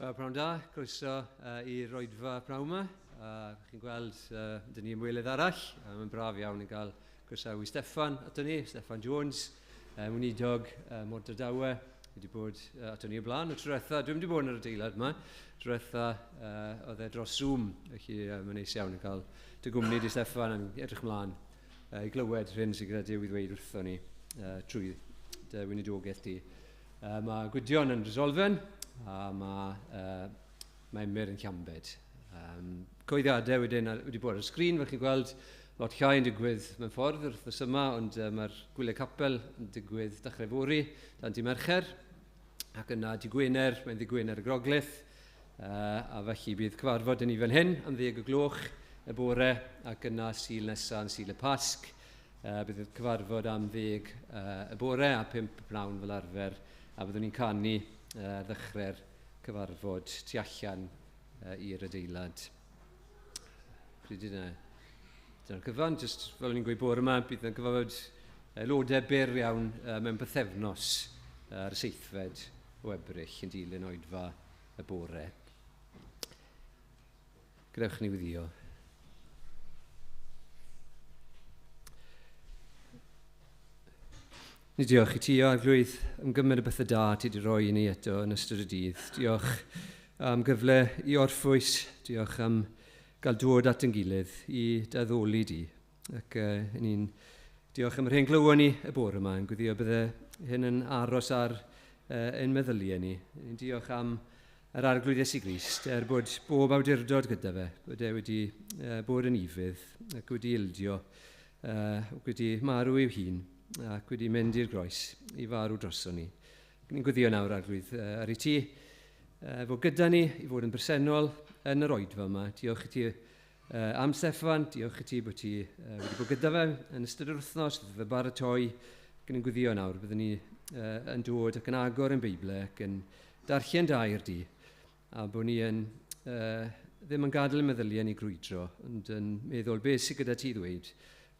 Wel, pnawn da, croeso i'r oedfa pnawn yma. Chi'n gweld, dyn ni ymwelydd arall. Mae'n braf iawn i gael croesawu Steffan ato ni, Steffan Jones, weinidog Mont-ar-Dawe. Wedi bod ato ni o blaen. Y tro diwetha, dwi'n wedi bod yn yr adeilad yma. Tro diwetha, oedd e dros Zoom, felly mae'n neis iawn i gael dy gwmni di Steffan yn edrych ymlaen i glywed rhywun sydd gyda Duw i ddweud wrtho ni trwy dy weinidogaeth di. Mae Gwydion yn Resolfen, a mae Emyr yn Llambed. Coeddiadau wedyn wedi bod ar y sgrin, fel chi'n gweld, lot llai yn digwydd mewn ffordd yr wythnos yma, ond mae'r gwyliau capel yn digwydd dechrau fory, dan di Mercher, ac yna di Gwener, mae'n ddi Gwener y Groglith, a felly bydd cyfarfod yn ni fan hyn am 10 o gloch y bore, ac yna Sul nesaf yn Sul y Pasg, bydd y cyfarfod am 10 y bore a 5 y pnawn fel arfer, a byddwn ni'n canu ddechrau'r cyfarfod tu allan i'r adeilad. Pryd yna? Dyna'r cyfan, jyst fel o'n i'n gweud bore yma, bydd yn cyfarfod aelodau byr iawn mewn pythefnos ar y 7fed o Ebrill yn dilyn oedfa y bore. Gadewch ni wyddio. Ni diolch i ti, o Arglwydd, am gymaint o bethau da ti wedi rhoi i ni eto yn ystod y dydd. Diolch am gyfle i orffwys, diolch am gael dod at yn gilydd i daddoli di. Ac ni'n diolch am yr hen glywon ni y bore yma, yn gwyddio bydde hyn yn aros ar ein meddyliau ni. Ni'n diolch am yr Arglwydd Iesu Grist, er bod bob awdurdod gyda fe, bod e wedi bod yn ufudd ac wedi ildio, wedi marw i'w hun ac wedi mynd i'r groes i farw droson ni. Ni'n gweddio nawr, Arglwydd, ar i ti fod gyda ni, i fod yn bresennol yn yr oedfa yma. Diolch i ti am Steffan, diolch i ti bod ti wedi bod gyda fe yn ystod yr wythnos, fe baratoi. Ac ni'n gweddio nawr, byddwn ni yn dod ac yn agor yn Beibl ac yn darllen dair di, a bod ni yn ddim yn gadael y meddyliau ni grwydro, ond yn meddwl beth sydd gyda ti ddweud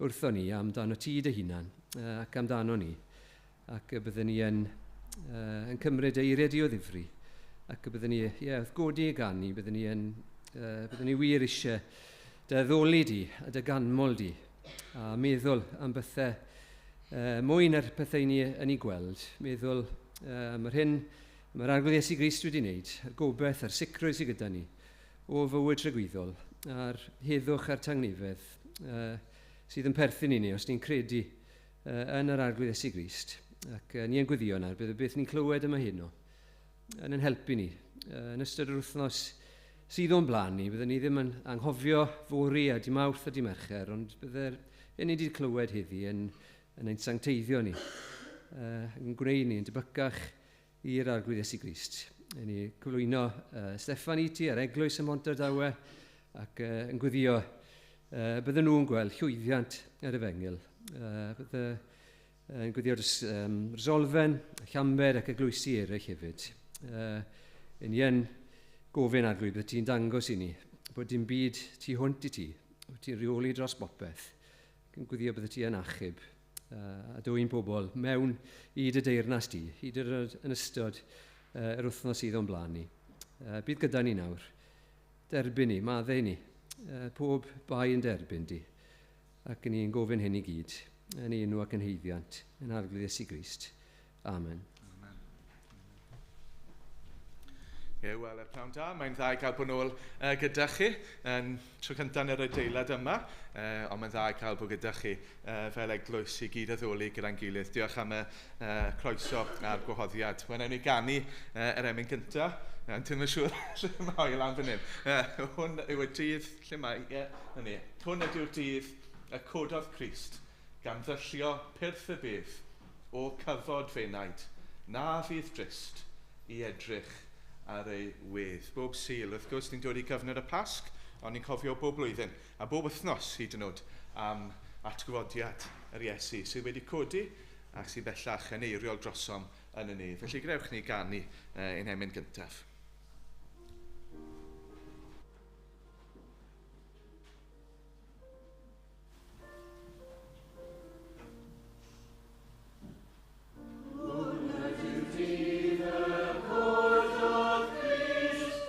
wrtho ni amdano ti dy hunan ac amdano ni, ac y byddwn ni yn cymryd eiriau di o ddifri, ac y byddwn ni, ie, wrth godi y ganu, byddwn ni yn, byddwn ni wir eisiau dy addoli di a dy ganmol di, a meddwl am bethau mwy na'r pethau ni yn ei gweld, meddwl am yr hyn mae'r Arglwydd Iesu Grist wedi wneud, a'r gobaith a'r sicrwydd sydd gyda ni o fywyd tragwyddol, a'r heddwch a'r tangnefedd sydd yn perthyn i ni os ni'n credu yn yr Arglwydd Iesu Grist. Ac ni yn gweddio nawr, bydd y beth ni'n clywed yma heno yn ein helpu ni. Yn ystod yr wythnos sydd o'n blaen ni, byddwn ni ddim yn anghofio fory a di Mawrth a di Mercher, ond bydde'r hyn ni wedi clywed heddi yn ein sancteiddio ni, yn gwneud ni yn debycach i'r Arglwydd Iesu Grist. Yn ni cyflwyno Steffan i ti a'r eglwys ym Mhontardawe ac yn gweddio bydden nhw'n gweld llwyddiant yr efengyl. Bydde yn gweddio dros Resolfen, Llambed ac eglwysi eraill hefyd. Yn ni yn gofyn Arglwydd, bydde ti'n dangos i ni bod dim byd tu hwnt i ti, bod ti'n rheoli dros bopeth. Yn gweddio bydde ti yn achub a dwyn pobl mewn i dy deyrnas di, hyd yn ystod yr wythnos sydd o'n blaen ni. Bydd gyda ni nawr. Derbyn ni, maddau ni. Pob bai yn derbyn di. Ac ni'n gofyn hyn i gyd, yn enw ac yn haeddiant, yn Arglwydd Iesu Grist. Amen. Ie, wel, pnawn da, mae'n dda i gael bod nôl gyda chi, yn tro cyntaf yn yr adeilad yma, ond mae'n dda i cael bod gyda chi fel eglwys i gyd addoli gyda'n gilydd. Diolch am y croeso a'r gwahoddiad. Wel, wnawn ni ganu yr emyn gyntaf. Yn teimlo siŵr lle mae lan fan hyn. Hwn yw y dydd, lle mae? Ie, na ni. Hwn ydy'r dydd y cododd Crist, gan ddyllio pyrth y bedd o cyfod fenaid, na fydd drist i edrych ar ei wedd. Bob Sul, wrth gwrs, ni'n dod i gyfnod y Pasg, ond ni'n cofio bob blwyddyn, a bob wythnos hyd yn oed, am atgyfodiad yr Iesu, sydd wedi codi ac sydd bellach yn eiriol drosom yn y nef. Felly gadewch ni ganu ein emyn gyntaf. Hwn ydyw dydd y cododd Crist.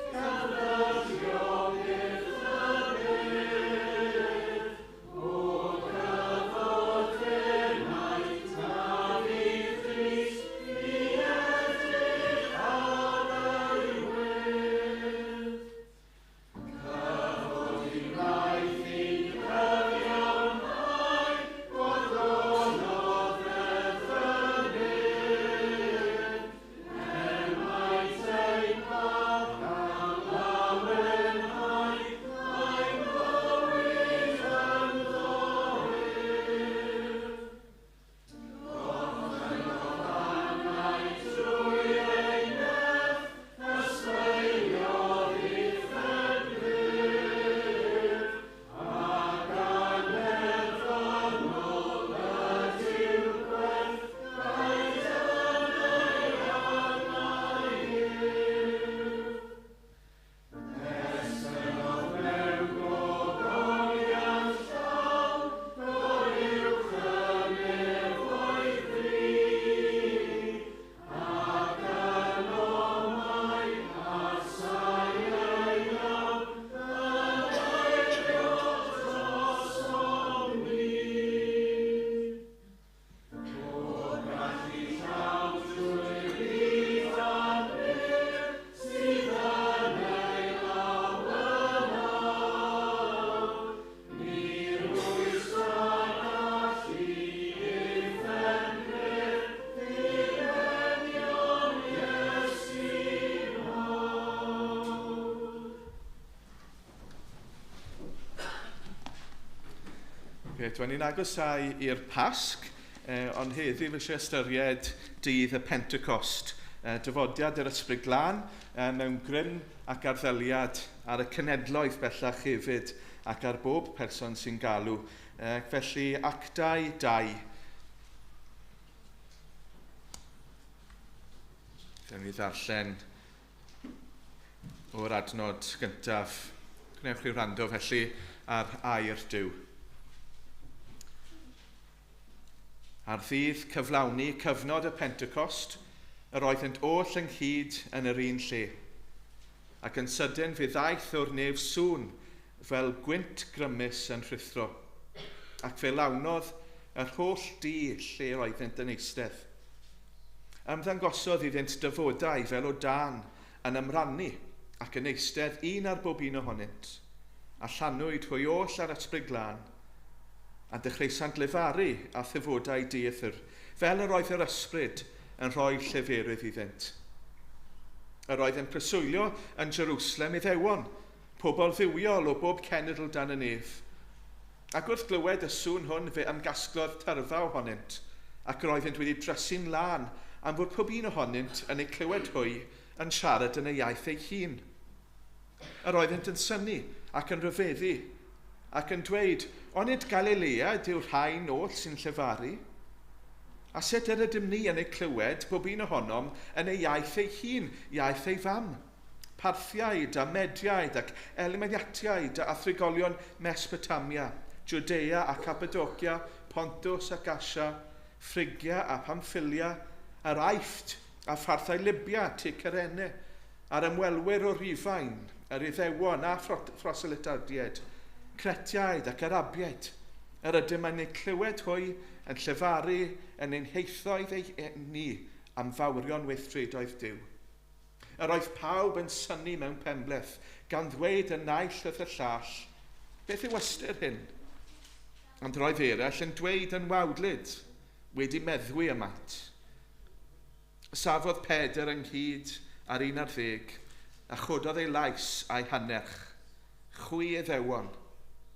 Peth, ni'n agosau i'r Pasg, ond heddiw fi eisiau ystyried dydd y Pentecost, dyfodiad yr Ysbryd Glân mewn grym ac arddeliad ar y cenedloedd bellach hefyd ac ar bob person sy'n galw. Felly, Actau 2. Fewn ni ddarllen o'r adnod gyntaf. Gwnewch chi wrando felly ar air Duw. Ar ddydd cyflawni cyfnod y Pentecost, yr oeddent oll ynghyd yn yr un lle. Ac yn sydyn fe ddaeth o'r nef sŵn fel gwynt grymus yn rhuthro, ac fe lawnodd yr holl dŷ lle roeddent yn eistedd. Ymddangosodd iddynt dyfodau fel o dân yn ymrannu ac yn eistedd un ar bob un ohonynt, a llanwyd hwy oll ar Ysbryd Glân, a dechreusant lefaru a thyfodau dieithr, fel yr oedd yr ysbryd yn rhoi lleferydd iddynt. Yr oedd yn preswylio yn Jerusalem Iddewon, pobl dduwiol o bob cenedl dan y nef. Ac wrth glywed y sŵn hwn fe ymgasglodd tyrfa ohonynt, ac yr oeddynt wedi drysu'n lân am fod pob un ohonynt yn eu clywed hwy yn siarad yn ei iaith ei hun. Yr oeddynt yn synnu ac yn rhyfeddu, ac yn dweud, onid Galilead yw'r rhain oll sy'n llefaru? A sut yr ydym ni yn ei clywed pob un ohonom yn ei iaith ei hun, iaith ei fam? Parthiaid a Mediaid ac Elimediatiaid a thrigolion Mesopotamia, Judea a Cappadocia, Pontus ac Asia, Phrygia a Pamphylia, yr Aifft a pharthau Libya, tu Cyrene, a'r ymwelwyr o Rufain, yr Iddewon a Phroselytadiaid, Cretiaid ac Arabiaid, yr ydym yn eu clywed hwy yn llefaru yn ein heithoedd ni am fawrion weithredoedd Duw. Yr oedd pawb yn synnu mewn penbleth, gan ddweud y naill wrth y llall, beth yw ystyr hyn? Ond roedd eraill yn dweud yn wawdlyd, wedi meddwi y maint. Safodd Pedr ynghyd ar 11, a chododd ei lais a'i hannerch. Chwi Iddewon,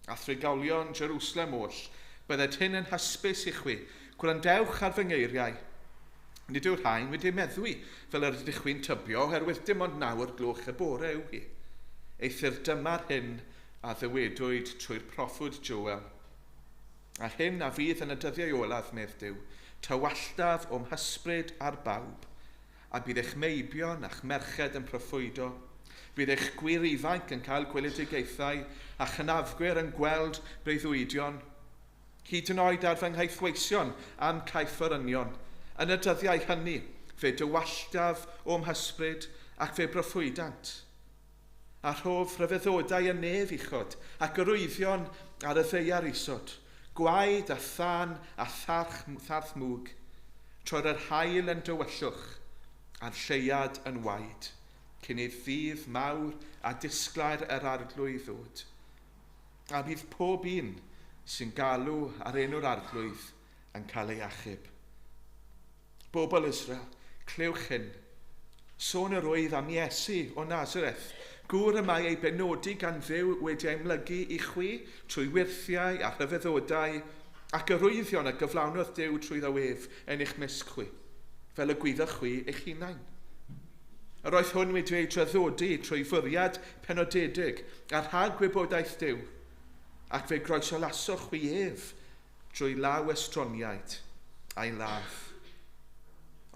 a thrigolion Jerusalem oll, bydded hyn yn hysbys i chwi, gwrandewch ar fy ngeiriau. Nid yw'r rhain wedi meddwi, fel yr ydych chwi'n tybio, oherwydd dim ond 9 o'r gloch y bore yw hi. Eithr dyma'r hyn a ddywedwyd trwy'r proffwyd Joel. A'r hyn a fydd yn y dyddiau olaf, medd Duw, tywalltaf o'm hysbryd ar bawb, a bydd eich meibion a'ch merched yn proffwydo. Bydd eich gwir ifanc yn cael gweledigaethau a chynafgwyr yn gweld breuddwydion. Hyd yn oed ar fy nghaethweision am caethforynion. Yn y dyddiau hynny, fe dywalltaf o'm hysbryd ac fe broffwydant. A rhof rhyfeddodau y nef uchod ac arwyddion ar y ddaear isod, gwaed a thân a tharth mwg, tro'r yr haul yn dywyllwch a'r lleuad yn waed, cyn i'r ddydd mawr a disglair yr Arglwydd ddod. A bydd pob un sy'n galw ar enw'r Arglwydd yn cael ei achub. Bobl Israel, clywch hyn. Sôn yr oedd am Iesu o Nazareth, gŵr y mae ei benodi gan Dduw wedi ei amlygu i chwi trwy wyrthiau a rhyfeddodau ac arwyddion a gyflawnodd Duw trwyddo ef yn eich mysg chwi, fel y gwyddoch chwi eich hunain. Yr oedd hwn wedi ei draddodi trwy fwriad penodedig a rhag gwybodaeth Duw, ac fe groesolasoch chwi ef drwy law estroniaid a'i ladd.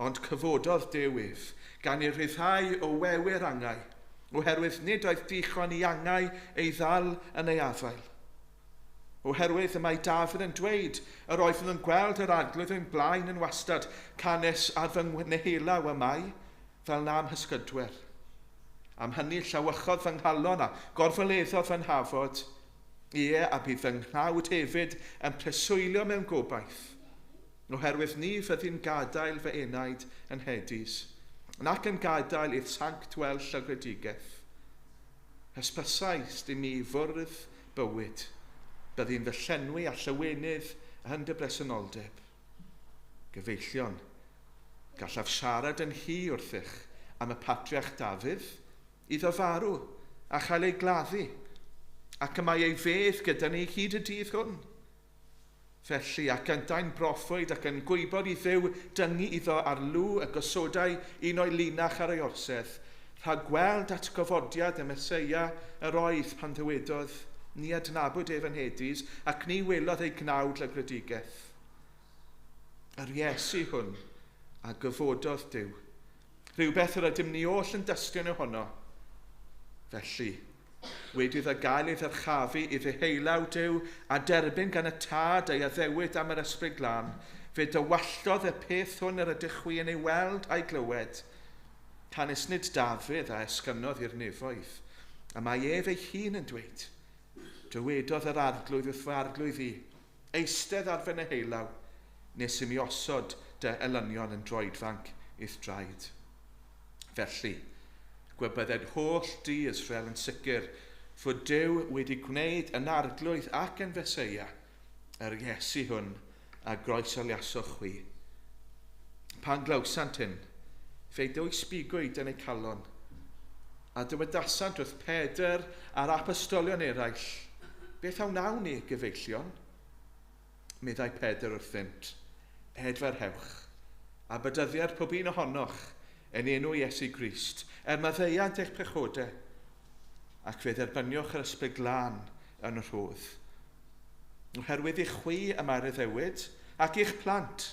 Ond cyfododd Duw ef, gan ei ryddhau o wewyr angau, oherwydd nid oedd dichon i angau ei ddal yn ei afael. Oherwydd y mae Dafydd yn dweud, yr oeddwn yn gweld yr Arglwydd yn blaen yn wastad, canys ar fy nehelaw y mae, fel na am hysgydwyr. Am hynny llawychodd fy nghalon a gorfoleddodd fy nhafod, ie, a bydd fy nghnawd hefyd yn preswylio mewn gobaith, oherwydd ni fyddi'n gadael fy enaid yn Hades, nac yn gadael i'r sanct weld llygredigaeth. Hysbysais i mi fwrdd bywyd, byddi'n fy llenwi a llawenydd yn dy bresenoldeb. Gyfeillion, gallaf siarad yn hi wrthych am y patriarch Dafydd, iddo farw a chael ei gladdu, ac y mae ei fedd gyda ni hyd y dydd hwn. Felly, ac yntau'n broffwyd ac yn gwybod i Dduw dyngu iddo ar lw y gosodau un o'i linach ar ei orsedd, rhag gweld atgyfodiad y Meseia yr oedd pan ddywedodd, ni adnabod ef yn Hades, ac ni welodd ei gnawd lygredigaeth. Yr Iesu hwn a gyfododd Duw. Rhywbeth yr ydym ni oll yn dystion ohono. Felly, wedi iddo gael ei ddyrchafu i ddeheullaw Duw a derbyn gan y Tad ei addewid am yr Ysbryd Glân, fe dywalltodd y peth hwn yr ydych chwi yn ei weld a'i glywed. Canys nid Dafydd a esgynnodd i'r nefoedd, a mae ef ei hun yn dweud, dywedodd yr arglwydd wrth fy arglwydd i, eistedd ar fy neheullaw, nes i mi osod dy elynion yn droedfanc i'th draed. Felly, gwybydded holl di Israel yn sicr fod Duw wedi gwneud yn arglwydd ac yn Feseia yr Iesu hwn a groesoliasoch chwi. Pan glywsant hyn, fe'i dwysbigwyd yn eu calon, a dywedasant wrth Pedr a'r apostolion eraill, beth a wnawn ni, gyfeillion? Meddai Pedr wrthynt, edfarhewch, a bydyddiad pob un ohonoch yn enw Iesu Grist, er maddeuant eich pechodau, ac fe dderbyniwch yr Ysbryd Glân yn y rhodd. Oherwydd i chwi y mae'r addewid, ac i'ch plant,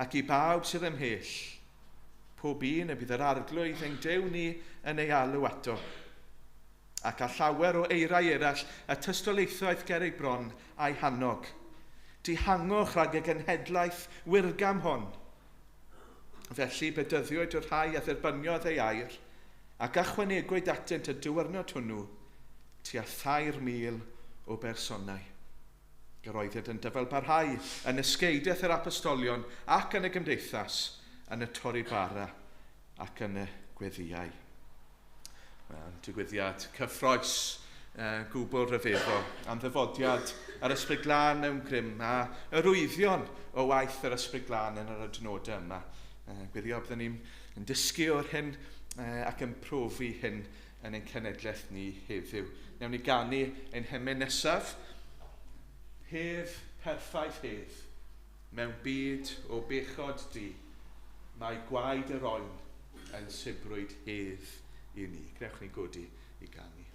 ac i bawb sydd ymhell, pob un y bydd yr arglwydd ein Duw ni yn ei alw ato. Ac a llawer o eirau eraill y tystoliaethoedd ger ei bron a'i hannog. Dihangwch rhag y genhedlaeth wirgam hon. Felly bedyddiwyd y rhai a dderbyniodd ei air, ac ychwanegwyd atynt y diwrnod hwnnw tua 3,000 o bersonau. Yr oeddent yn dyfalbarhau yn ysgeidiaeth yr apostolion ac yn y gymdeithas, yn y torri bara ac yn y gweddïau. Wel, digwyddiad cyffroes, gwbl rhyfeddol am ddyfodiad yr Ysbryd Glân mewn grym a yr wyddion o waith yr Ysbryd Glân yn yr adnodau yma. Gweddio byddwn ni'n yn dysgu o'r hyn ac yn profi hyn yn ein cenedlaeth ni heddiw. Newn ni ganu ein hemyn nesaf. Hedd, perffaith hedd, mewn byd o bechod di, mae gwaed yr oen yn sibrwyd hedd i ni. Gwnewch ni godi i ganu.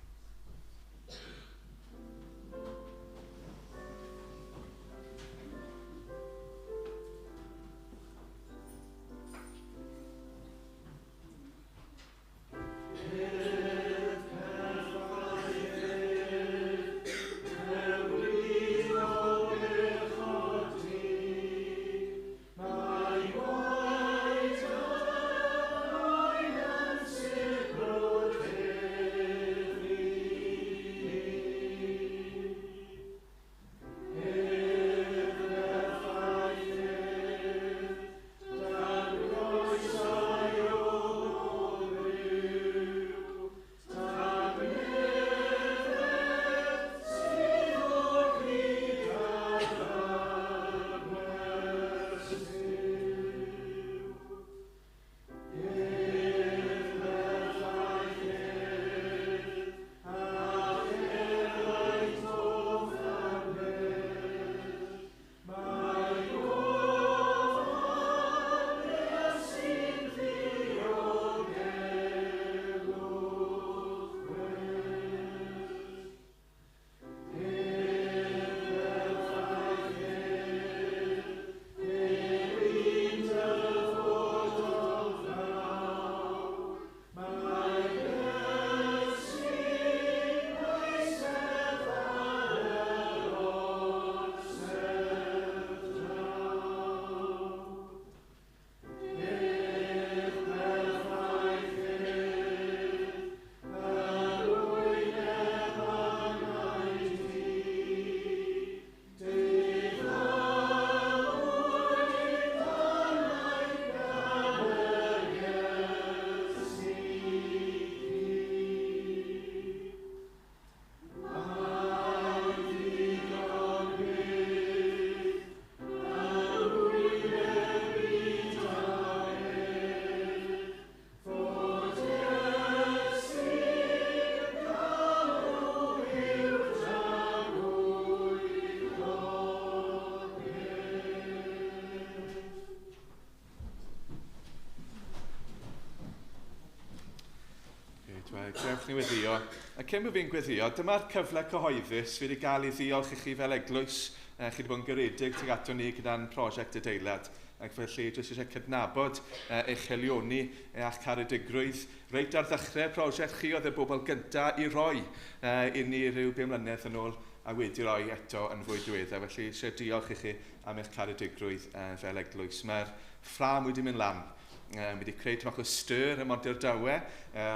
Newch ni weddio. A cyn bod fi'n gweddio, dyma'r cyfle cyhoeddus fi wedi gael i ddiolch i chi fel eglwys. Chi wedi bod yn garedig tuag ato ni gyda'n prosiect adeilad. Ac felly, jyst eisiau cydnabod eich helioni a'ch caredigrwydd. Reit ar ddechrau prosiect chi oedd y bobl gyntaf i roi i ni rhyw 5 mlynedd yn ôl a wedi roi eto yn fwy diweddar. Felly, eisiau diolch i chi am eich caredigrwydd fel eglwys. Mae'r ffrâm wedi mynd lan. Wedi creu tipyn bach o styr ym Mhontardawe.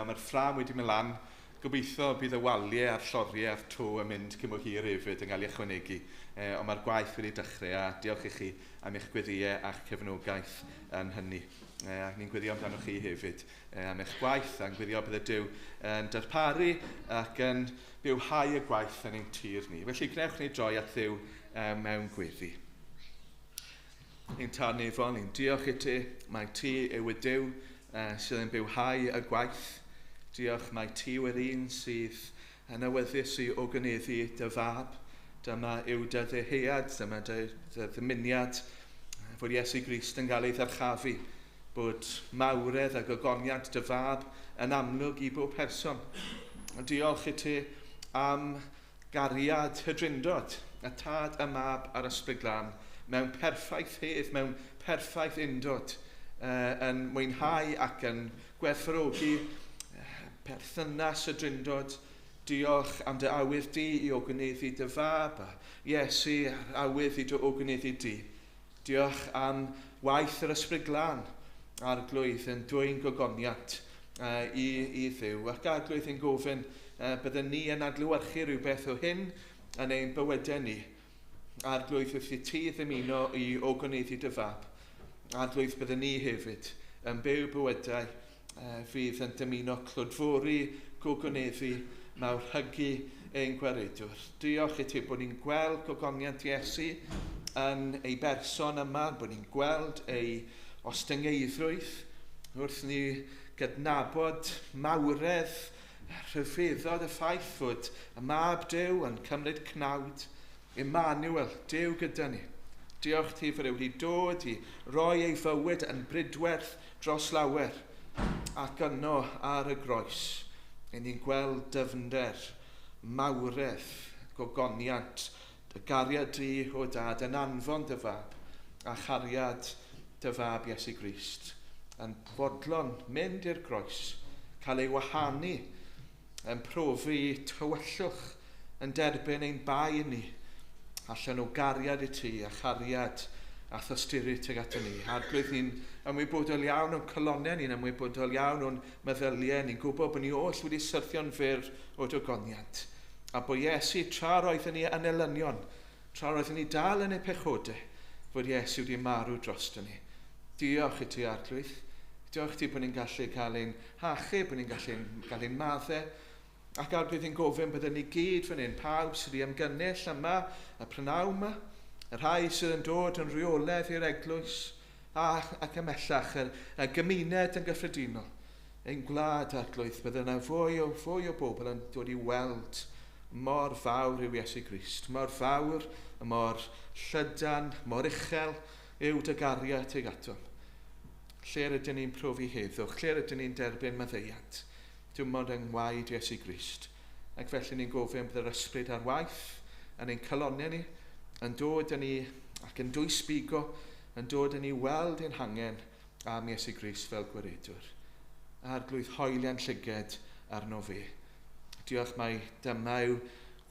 Mae'r ffrâm wedi mynd lan. Gobeithio bydd y waliau a'r lloriau a'r to yn mynd cyn bo hir hefyd yn cael ei ychwanegu. Ond mae'r gwaith wedi dechrau a diolch i chi am eich gweddïau a'ch cefnogaeth yn hynny. Ac ni'n gweddio amdano chi hefyd am eich gwaith a'n gweddio bydd y Duw yn darparu ac yn bywhau y gwaith yn ein tir ni. Felly gwnewch ni droi at Dduw mewn gweddi. Ein Tad nefol, ni'n diolch i ti, mai ti yw y Duw sydd yn bywhau y gwaith. Diolch mai ti yw'r un sydd yn awyddus i ogoneddu dy fab. Dyma yw dy ddyhead, dyma dy ddymuniad, fod Iesu Grist yn cael ei ddyrchafu, bod mawredd a gogoniant dy fab yn amlwg i bob person. Diolch i ti am gariad hydrindod, y Tad, y Mab a'r Ysbryd Glân, mewn perffaith hedd, mewn perffaith undod, yn mwynhau ac yn gwerthfawrogi perthynas y Drindod. Diolch am dy awydd di i ogoneddu dy fab, a Iesu a'r awydd i dy ogoneddu di. Diolch am waith yr Ysbryd Glân, Arglwydd, yn dwyn gogoniant i Dduw. Ac Arglwydd yn gofyn byddwn ni yn adlewyrchu rhywbeth o hyn yn ein bywydau ni. Arglwydd, wrth i ti ddymuno i ogoneddu dy fab, Arglwydd, byddwn ni hefyd yn byw bywydau fydd yn dymuno clodfori, gogoneddu, mawrhygu ein gwaredwr. Diolch i ti bod ni'n gweld gogoniant Iesu yn ei berson yma, bod ni'n gweld ei ostyngeiddrwydd wrth ni gydnabod mawredd, rhyfeddod y ffaith fod y Mab Duw yn cymryd cnawd, Emmanuel, Duw gyda ni. Diolch ti fod e wedi dod i roi ei fywyd yn bridwerth dros lawer ac yno ar y groes. Ein ni'n gweld dyfnder, mawredd, gogoniant, dy gariad di o Dad yn anfon dy fab a chariad dy fab Iesu Grist yn fodlon mynd i'r groes, cael ei wahanu, yn profi tywyllwch, yn derbyn ein bai ni, allan o gariad i ti a chariad a thosturi tuag ato ni. Arglwydd, ni'n ymwybodol iawn o'n colonnau, ni'n ymwybodol iawn o'n meddyliau, ni'n gwybod bod ni oll wedi syrthio'n fyr o dogoniant. A bod Iesu, tra roeddwn ni yn elynion, tra roeddwn ni dal yn ei pechodau, fod Iesu wedi marw drosto ni. Diolch i ti, Arglwydd. Diolch i ti bod ni'n gallu cael ein hachub, bod ni'n gallu cael ein maddau. Ac Arglwydd, yn gofyn byddwn ni gyd fan hyn, pawb sydd wedi ymgynnull yma, y prynawn yma, y rhai sydd yn dod yn rheolaidd i'r eglwys, ac ymhellach, y gymuned yn gyffredinol, ein gwlad, Arglwydd, bydde yna fwy o bobl yn dod i weld mor fawr yw Iesu Grist, mor fawr, mor llydan, mor uchel yw dy gariad tuag atom. Lle rydyn ni'n profi heddwch, lle rydyn ni'n derbyn maddeuant, dim ond yng ngwaed Iesu Grist. Ac felly ni'n gofyn bydd yr ysbryd ar waith yn ein calonnau ni, yn dod yn ni ac yn dwysbigo, yn dod yn ni weld ein hangen am Iesu Grist fel gwaredwr. Arglwydd, hoelion llyged arno fe. Diolch mai dyma yw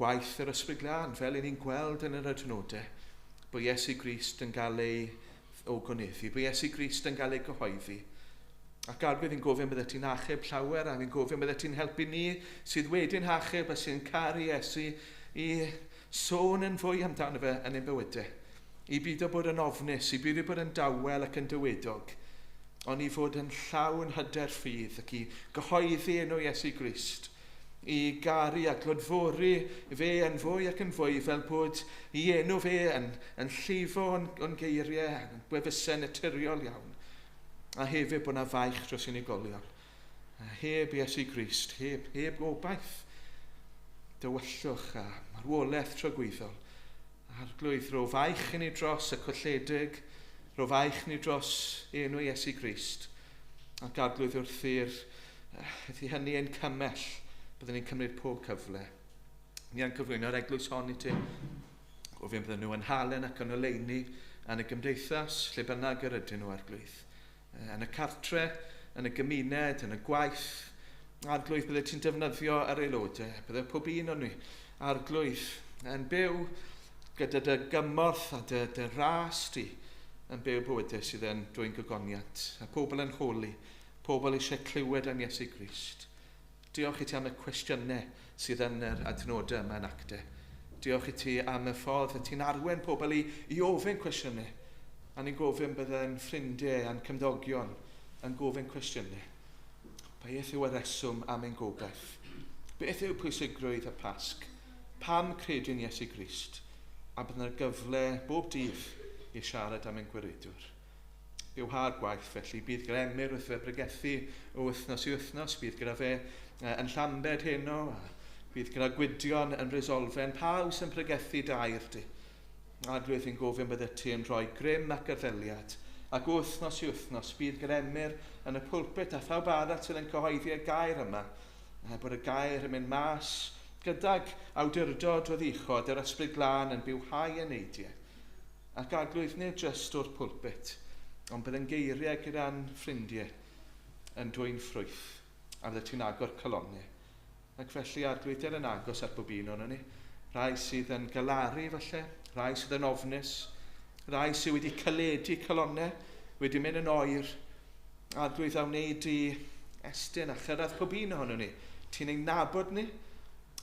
gwaith yr Ysbryd Glân, fel i ni'n gweld yn yr adnodau, bod Iesu Grist yn cael ei ogoneddu, bod Iesu Grist yn cael ei gyhoeddi. Ac Arglwydd, ni'n gofyn byddet ti'n achub llawer, a ni'n gofyn byddet ti'n helpu ni sydd wedi'n hachub a sy'n caru Iesu i sôn yn fwy amdano fe yn ein bywydau. I beidio bod yn ofnus, i beidio bod yn dawel ac yn dywedog, ond i fod yn llawn hyder ffydd ac i gyhoeddi enw Iesu Grist, i garu a glodfori fe yn fwy ac yn fwy, fel bod i enw fe yn llifo o'n geiriau, yn gwefusau naturiol iawn, a hefyd bod yna faich dros unigolion. Heb Iesu Grist, heb gobaith, dywyllwch a marwolaeth tragwyddol. Arglwydd, rho faich i ni dros y colledig, rho faich i ni dros enw Iesu Grist. Ac Arglwydd, wrth i hynny ein cymell Byddwn ni'n cymryd pob cyfle. Ni yn cyflwyno'r eglwys hon i ti. Gofyn bydden nhw yn halen ac yn oleuni yn y gymdeithas, lle bynnag yr ydyn nhw, Arglwydd. Yn y cartre, yn y gymuned, yn y gwaith. Arglwydd, bydde ti'n defnyddio yr aelodau. Bydde pob un o'n ni, Arglwydd, yn byw gyda dy gymorth a dy ras di, yn byw bywydau sydd yn dwyn gogoniant. A pobl yn holi, pobl eisiau clywed am Iesu Grist. Diolch i ti am y cwestiynau sydd yn yr adnodau yma yn actau. Diolch i ti am y ffordd y ti'n arwain pobl i ofyn cwestiynau. A ni'n gofyn bydde'n ffrindiau a'n cymdogion yn gofyn cwestiynau. Beth yw y reswm am ein gobaith? Beth yw pwysigrwydd y Pasg? Pam credu'n Iesu Grist? A bydd yna gyfle bob dydd i siarad am ein gwaredwr. Bywha'r gwaith felly, bydd gyda Emyr wrth fe bregethu o wythnos i wythnos, bydd gyda fe yn Llambed heno, a bydd gyda Gwydion yn Resolfen, pawb sy'n pregethu dair di. Arglwydd, fi'n gofyn bydde ti yn rhoi grym ac arddeliad, ac wythnos i wythnos bydd gyda Emyr yn y pulpit a phawb arall sydd yn cyhoeddi y gair yma, bod y gair yn mynd mas gydag awdurdod o ddichod yr Ysbryd Glân yn bywhau eneidiau. Ac Arglwydd, nid jyst o'r pulpit, ond bydd yn geiriau gyda'n ffrindiau yn dwyn ffrwyth, a bydde ti'n agor calonnau. Ac felly Arglwydd, yn agos ar bob un ohonon ni, rai sydd yn galaru falle, rai sydd yn ofnus, rai sydd wedi caledu calonnau, wedi mynd yn oer. Arglwydd, a wneud i estyn a chyrraedd pob un ohonon ni. Ti'n ein nabod ni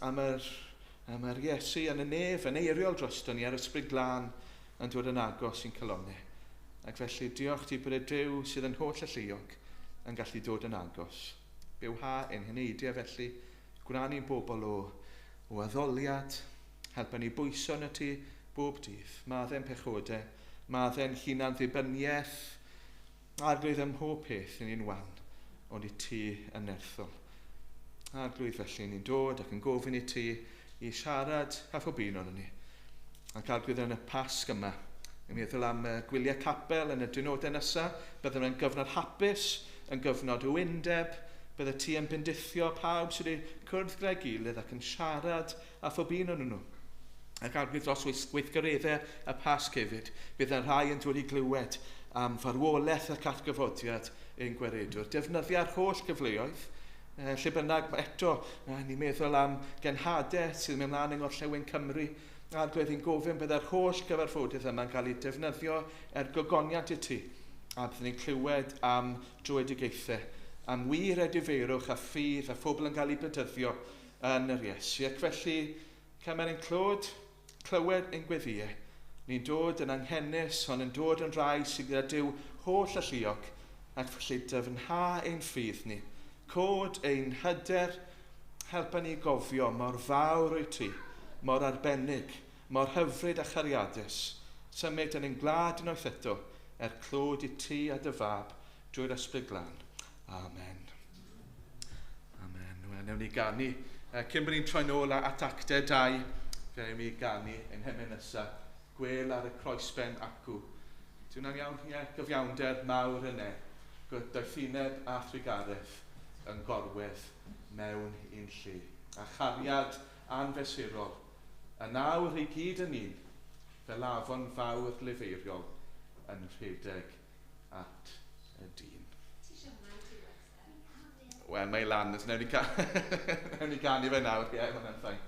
am yr Iesu yn y nef, yn eiriol drosto ni, ar Ysbryd Glân yn dod yn agos i'n calonnau. Ac felly diolch ti bod y Duw sydd yn holl alluog yn gallu dod yn agos. Bywha ein heneidiau felly, gwna ni'n bobl o addoliad, helpa ni bwyso yn y ti bob dydd. Maddau'n pechodau, maddau'n hunan ddibyniaeth, Arglwydd ym mhob peth yn ni'n wan, ond i ti yn nerthol. Arglwydd felly ni'n dod ac yn gofyn i ti i siarad a phob un ohonon ni. Ac Arglwydd yn y Pasg yma, yn meddwl am gwyliau capel yn y diwrnodau nesaf, byddwn yn gyfnod hapus, yn gyfnod o undeb, bydde ti yn bendithio pawb sydd wedi cwrdd gyda'i gilydd ac yn siarad â phob un ohonyn nhw. Ac Arglwydd dros weithgareddau y Pasg hefyd, bydd y rhai yn dod i glywed am farwolaeth ac atgyfodiad ein gwaredwr. Defnyddia'r holl gyfleoedd, lle bynnag eto, ni'n meddwl am genhadau sydd yn mynd mlaen yng Ngorllewin Cymru. Arglwydd, i'n gofyn bydde'r holl gyfarfodydd yma'n cael eu defnyddio er gogoniant i ti, a byddwn ni'n clywed am dröedigaethau, am wir edifeirwch a ffydd a phobl yn cael eu bedyddio yn yr Iesu. Ac felly, cymer ein clod, clywed ein gweddïau. Ni'n dod yn anghenus, ond yn dod yn rhai sydd gyda Duw holl alluog, ac felly dyfnha ein ffydd ni. Cod ein hyder, helpa ni gofio mor fawr wyt ti, mor arbennig, mor hyfryd a chariadus. Symud yn ein gwlad unwaith eto, er clod i ti a dy fab, drwy'r Ysbryd Glân. Amen. Amen. Wel, newn ni ganu. Cyn bod ni'n troi nôl at actau 2, fe newn ni ganu ein hemyn nesaf. Gwel ar y croesben acw. Di hwnna'n iawn? Ie, gyfiawnder mawr yna. Doethineb a thrugaredd yn gorwedd mewn un lle. A chariad anfesurol. A nawr i gyd yn un, fel afon fawr lifeiriol yn rhedeg at y dyn. Wel, mae lan, newn ni ganu fe nawr, ie, mae hwnna'n ffain.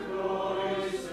Croes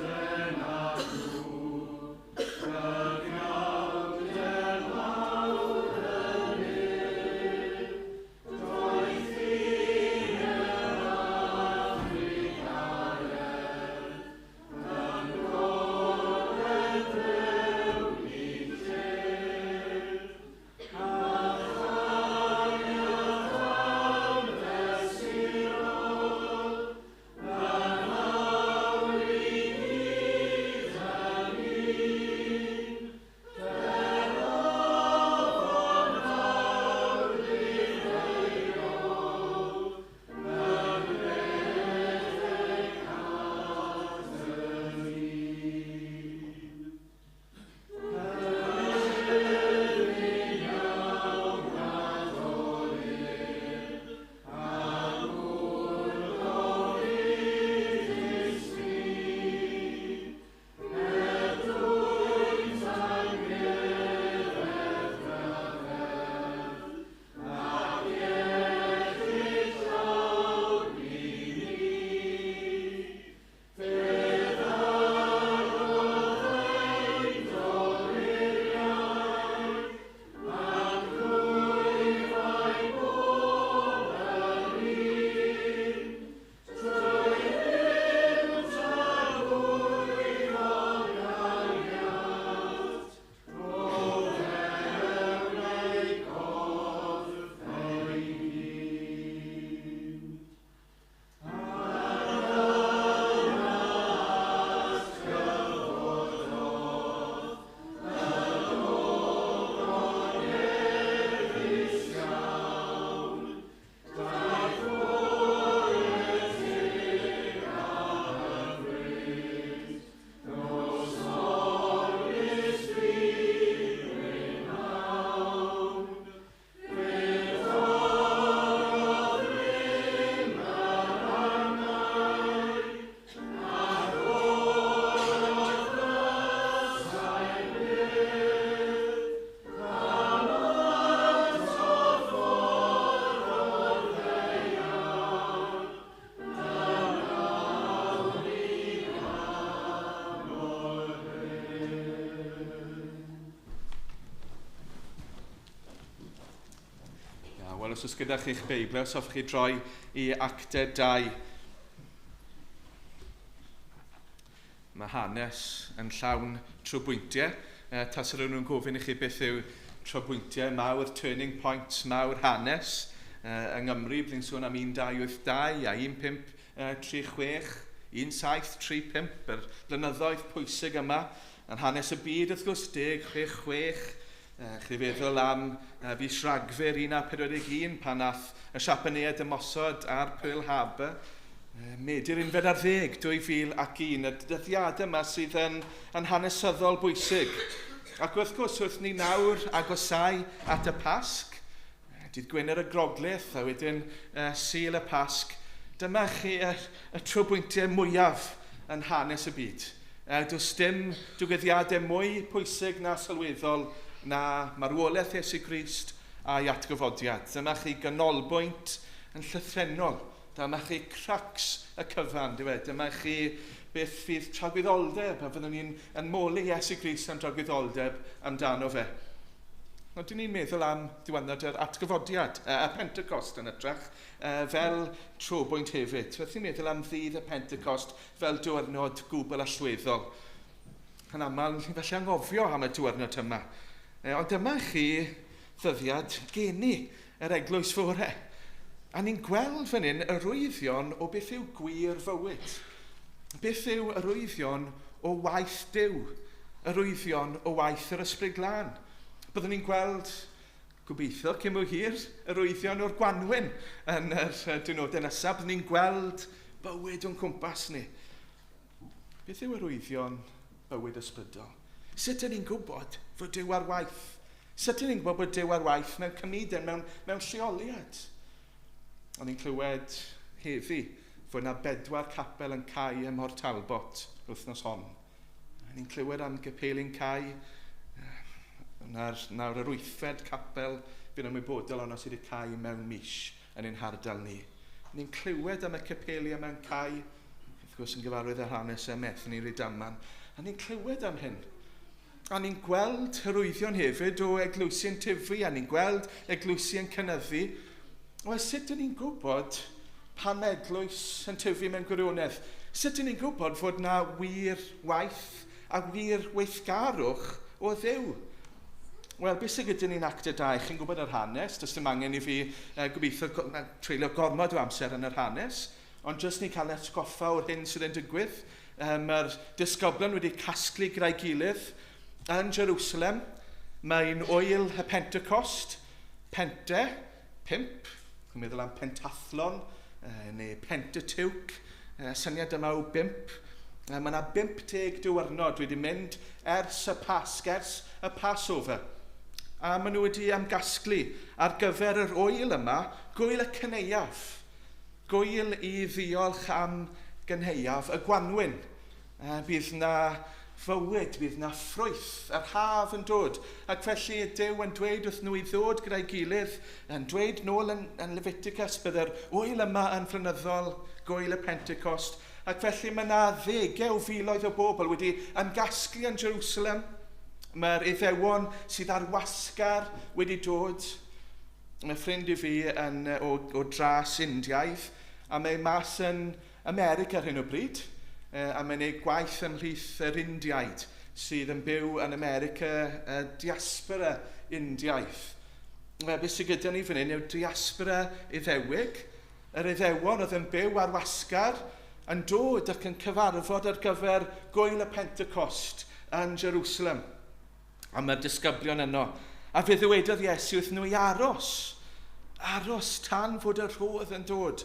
Wel, os oes gyda chi'ch Beibl, os hoffech chi droi i Actau 2. Mae hanes yn llawn trobwyntiau. Tas rhywun nhw'n gofyn i chi beth yw trobwyntiau mawr, turning points mawr hanes yng Nghymru. Byddwn ni'n sôn am 1282 a 1536, 1735, yr blynyddoedd pwysig yma. Yn hanes y byd, wrth gwrs, 1066, Chi feddwl am fis Rhagfyr 1941 pan nath y Siapaneaid ymosod ar Pearl Harbor. Medi'r 11, 2001, y dyddiadau yma sydd yn hanesyddol bwysig. Ac wrth gwrs, wrth ni nawr agosau at y Pasg, dydd Gwener y Groglith a wedyn Sul y Pasg, dyma chi y trobwyntiau mwyaf yn hanes y byd. Does dim digwyddiadau mwy pwysig na sylweddol na marwolaeth Iesu Grist a'i atgyfodiad. Dyma chi ganolbwynt yn llythrennol. Dyma chi crux y cyfan, dyw e? Dyma chi beth fydd tragwyddoldeb, a fyddwn ni'n yn moli Iesu Grist am dragwyddoldeb amdano fe. Ond dyn ni'n meddwl am ddiwrnod yr atgyfodiad, y Pentecost yn ytrach, fel trobwynt hefyd. Felly ni'n meddwl am ddydd y Pentecost fel diwrnod gwbl allweddol. Yn aml, ni'n felly anghofio am y diwrnod yma. Ond dyma chi ddyddiad geni yr eglwys fore. A ni'n gweld fan hyn arwyddion o beth yw gwir fywyd. Beth yw arwyddion o waith Duw? Arwyddion o waith yr Ysbryd Glân. Byddwn ni'n gweld, gobeithio, cyn bo hir, arwyddion o'r gwanwyn yn yr diwrnodau nesaf. Byddwn ni'n gweld bywyd o'n cwmpas ni. Beth yw arwyddion bywyd ysbrydol? Sut ydyn ni'n gwybod fod Duw ar waith? Sut ydyn ni'n gwybod bod Duw ar waith mewn cymuned, mewn lleoliad? O'n i'n clywed heddi fod yna 4 capel yn cau ym Mhort Talbot wythnos hon. O'n i'n clywed am gapeli'n cau. Nawr yr 8fed capel fi'n ymwybodol ono sydd wedi cau mewn mis yn ein hardal ni. Ni'n clywed am y capeli yma'n cau, wrth gwrs yn gyfarwydd â'r hanes ym Methany Rydaman, a ni'n clywed am hyn. A ni'n gweld arwyddion hefyd o eglwysi yn tyfu, a ni'n gweld eglwysi yn cynyddu. Wel, sut ydyn ni'n gwybod pan mae eglwys yn tyfu mewn gwirionedd? Sut ydyn ni'n gwybod fod na wir waith a wir weithgarwch o Dduw? Wel, beth sydd gyda ni'n Actau 2? Chi'n gwybod yr hanes, does dim angen i fi gobeithio treulio gormod o amser yn yr hanes, ond jyst ni cael atgoffa o'r hyn sydd yn digwydd. Mae'r disgyblion wedi casglu gyda'i gilydd yn Jerusalem. Mae'n ŵyl y Pentecost, Pente, 5, chi'n meddwl am pentathlon, neu Pentateuch, syniad yma o 5. Mae yna 50 diwrnod wedi mynd ers y Pasg, ers y Passover. A maen nhw wedi ymgasglu ar gyfer yr ŵyl yma, gŵyl y cynhaeaf. Gŵyl i ddiolch am gynhaeaf y gwanwyn. Bydd na fywyd, bydd na ffrwyth, yr haf yn dod. Ac felly Duw yn dweud wrth nhw i ddod gyda'i gilydd, yn dweud nôl yn Leviticus, bydd yr ŵyl yma yn flynyddol, gŵyl y Pentecost. Ac felly mae yna ddegau o filoedd o bobl wedi ymgasglu yn Jerusalem. Mae'r Iddewon sydd ar wasgar wedi dod. Mae ffrind i fi yn, o dras Indiaidd, a mae mas yn America ar hyn o bryd, a mae'n ei gwaith ymhlith yr Indiaid sydd yn byw yn America, diaspora Indiaidd. Beth sydd gyda ni fan hyn yw diaspora Iddewig. Yr Iddewon oedd yn byw ar wasgar yn dod ac yn cyfarfod ar gyfer gŵyl y Pentecost yn Jerusalem. A mae'r disgyblion yno. A fe ddywedodd Iesu wrth nhw i aros. Aros tan fod y rhodd yn dod.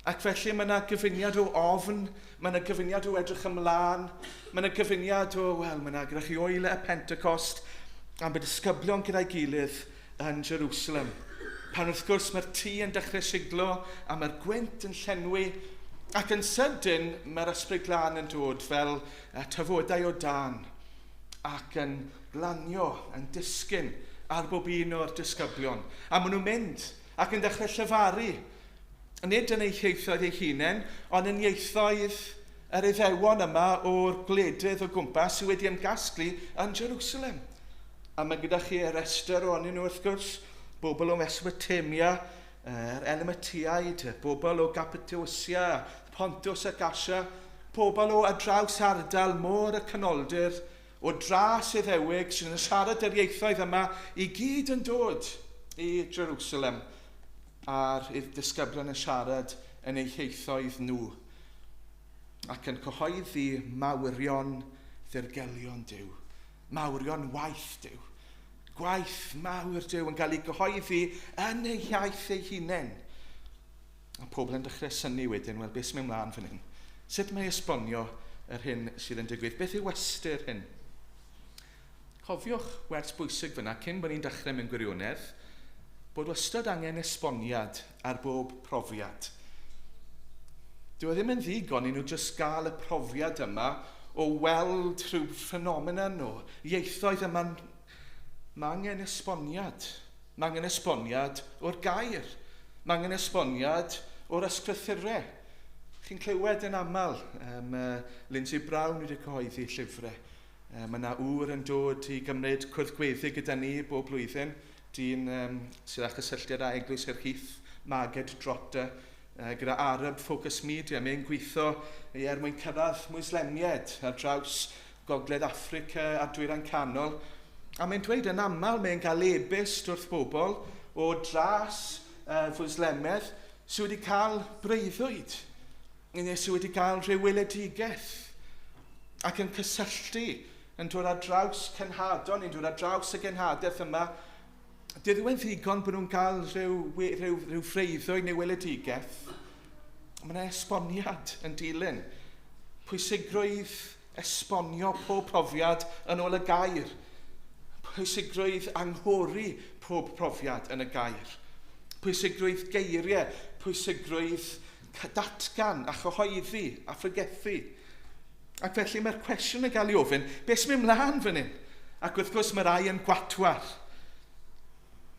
Ac felly mae yna gyfuniad o ofn, mae yna gyfuniad o edrych ymlaen, mae yna gyfuniad o, wel, mae yna gyda chi ŵyl y Pentecost, a mae disgyblion gyda'i gilydd yn Jerusalem. Pan wrth gwrs mae'r tŷ yn dechrau siglo a mae'r gwynt yn llenwi, ac yn sydyn mae'r Ysbryd Glân yn dod fel tafodau o dân ac yn glanio, yn disgyn ar bob un o'r disgyblion. A maen nhw'n mynd ac yn dechrau llefaru, nid yn eu ieithoedd eu hunain, ond yn ieithoedd yr Iddewon yma o'r gwledydd o gwmpas sydd wedi ymgasglu yn Jerusalem. A mae gyda chi y rhestr ohonyn nhw wrth gwrs. Bobl o Mesopotamia, yr Elamitiaid, bobl o Cappadocia, Pontus ac Asia, pobl o adraws ardal môr y canoldir, o dras Iddewig sydd yn siarad yr ieithoedd yma, i gyd yn dod i Jerusalem a'r disgyblion yn siarad yn eu hieithoedd nhw ac yn cyhoeddi mawrion ddirgelion Duw, mawrion waith Duw, gwaith mawr Duw yn cael ei gyhoeddi yn eu hiaith eu hunain. A pobl yn dechrau synnu wedyn, wel, beth sy'n mynd mlaen fan hyn? Sut mae esbonio yr hyn sydd yn digwydd? Beth yw ystyr hyn? Cofiwch wers bwysig fyna, cyn bod ni'n dechrau mewn gwirionedd, bod wastad angen esboniad ar bob profiad. Dyw e ddim yn ddigon i nhw jyst gael y profiad yma o weld rhyw ffenomenon o ieithoedd yma. Mae angen esboniad. Mae angen esboniad o'r gair. Mae angen esboniad o'r ysgrythurau. Chi'n clywed yn aml, Lindsay Brown wedi cyhoeddi llyfrau. Mae yna ŵr yn dod i gymryd cwrdd gweddi gyda ni bob blwyddyn, dyn sydd â chysylltiad â Eglwys yr Heath, Margaret Drotter, gyda Arab Focus Media. Mae'n gweithio er mwyn cyrraedd Mwslemiaid ar draws Gogledd Affrica a Dwyrain Canol. A mae'n dweud yn aml mae'n cael e-byst wrth bobl o dras Fwslemedd sydd wedi cael breuddwyd, neu sydd wedi cael rhyw weledigaeth ac yn cysylltu, yn dod ar draws cenhadon, yn dod ar draws y genhadaeth yma. Dyw e'n ddigon bod nhw'n cael rhyw freuddwyd neu weledigaeth. Mae yna esboniad yn dilyn. Pwysigrwydd esbonio pob profiad yn ôl y gair. Pwysigrwydd anghori pob profiad yn y gair. Pwysigrwydd geiriau, pwysigrwydd datgan a chyhoeddi a phregethu. Ac felly mae'r cwestiwn yn cael ei ofyn, beth sy'n mynd mlaen fan hyn? Ac wrth gwrs mae rai yn gwatwar.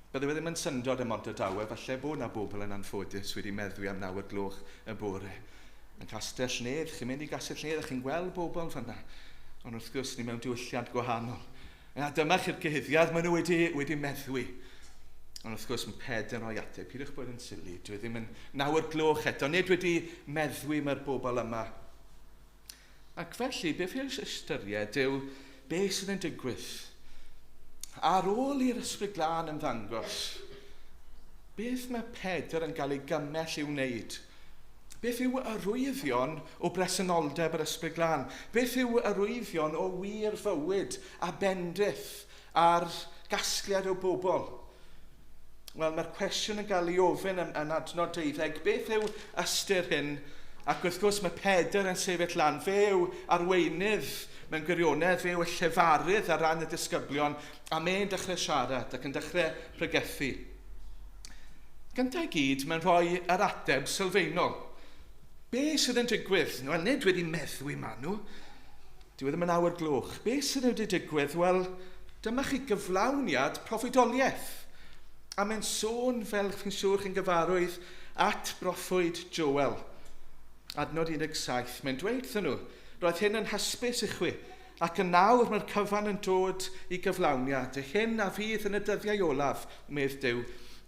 Bydde fe ddim yn syndod ym Mhontardawe, falle bod yna bobl yn anffodus wedi meddwi am 9 o'r gloch y bore. Yn Castell Nedd, chi'n mynd i Gastell Nedd a chi'n gweld bobl fan'na. Ond wrth gwrs, ni mewn diwylliant gwahanol. A dyma chi'r cyhuddiad, maen nhw wedi meddwi. Ond wrth gwrs, mae Pedr yn rhoi ateb, pidwch bod yn sili, dwi ddim yn 9 o'r gloch eto, nid wedi meddwi mae'r bobl yma. Ac felly, beth yw'r ystyried yw beth sydd yn digwydd. Ar ôl i'r Ysbryd Glân ymddangos, beth mae Pedr yn cael ei gymell i'w wneud? Beth yw arwyddion o bresenoldeb yr Ysbryd Glân? Beth yw arwyddion o wir fywyd a bendith a'r gasgliad o bobl? Wel, mae'r cwestiwn yn cael ei ofyn yn adnod 12. Beth yw ystyr hyn? Ac wrth gwrs mae Pedr yn sefyll lan. Fe yw arweinydd mewn gwirionedd, fe yw y llefarydd ar ran y disgyblion, a mae'n dechrau siarad ac yn dechrau pregethu. Gyntaf i gyd, mae'n rhoi yr ateb sylfaenol. Be sydd yn digwydd? Wel, nid wedi meddwi maen nhw. Dyw e ddim yn 9 o'r gloch. Be sydd wedi digwydd? Wel, dyma chi gyflawniad proffwydoliaeth. A mae'n sôn, fel chi'n siŵr chi'n gyfarwydd, at broffwyd Joel. Adnod 17, mae'n dweud wrthyn nhw, roedd hyn yn hysbys i chwi, ac yn nawr mae'r cyfan yn dod i gyflawniad. Y hyn a fydd yn y dyddiau olaf, medd Duw,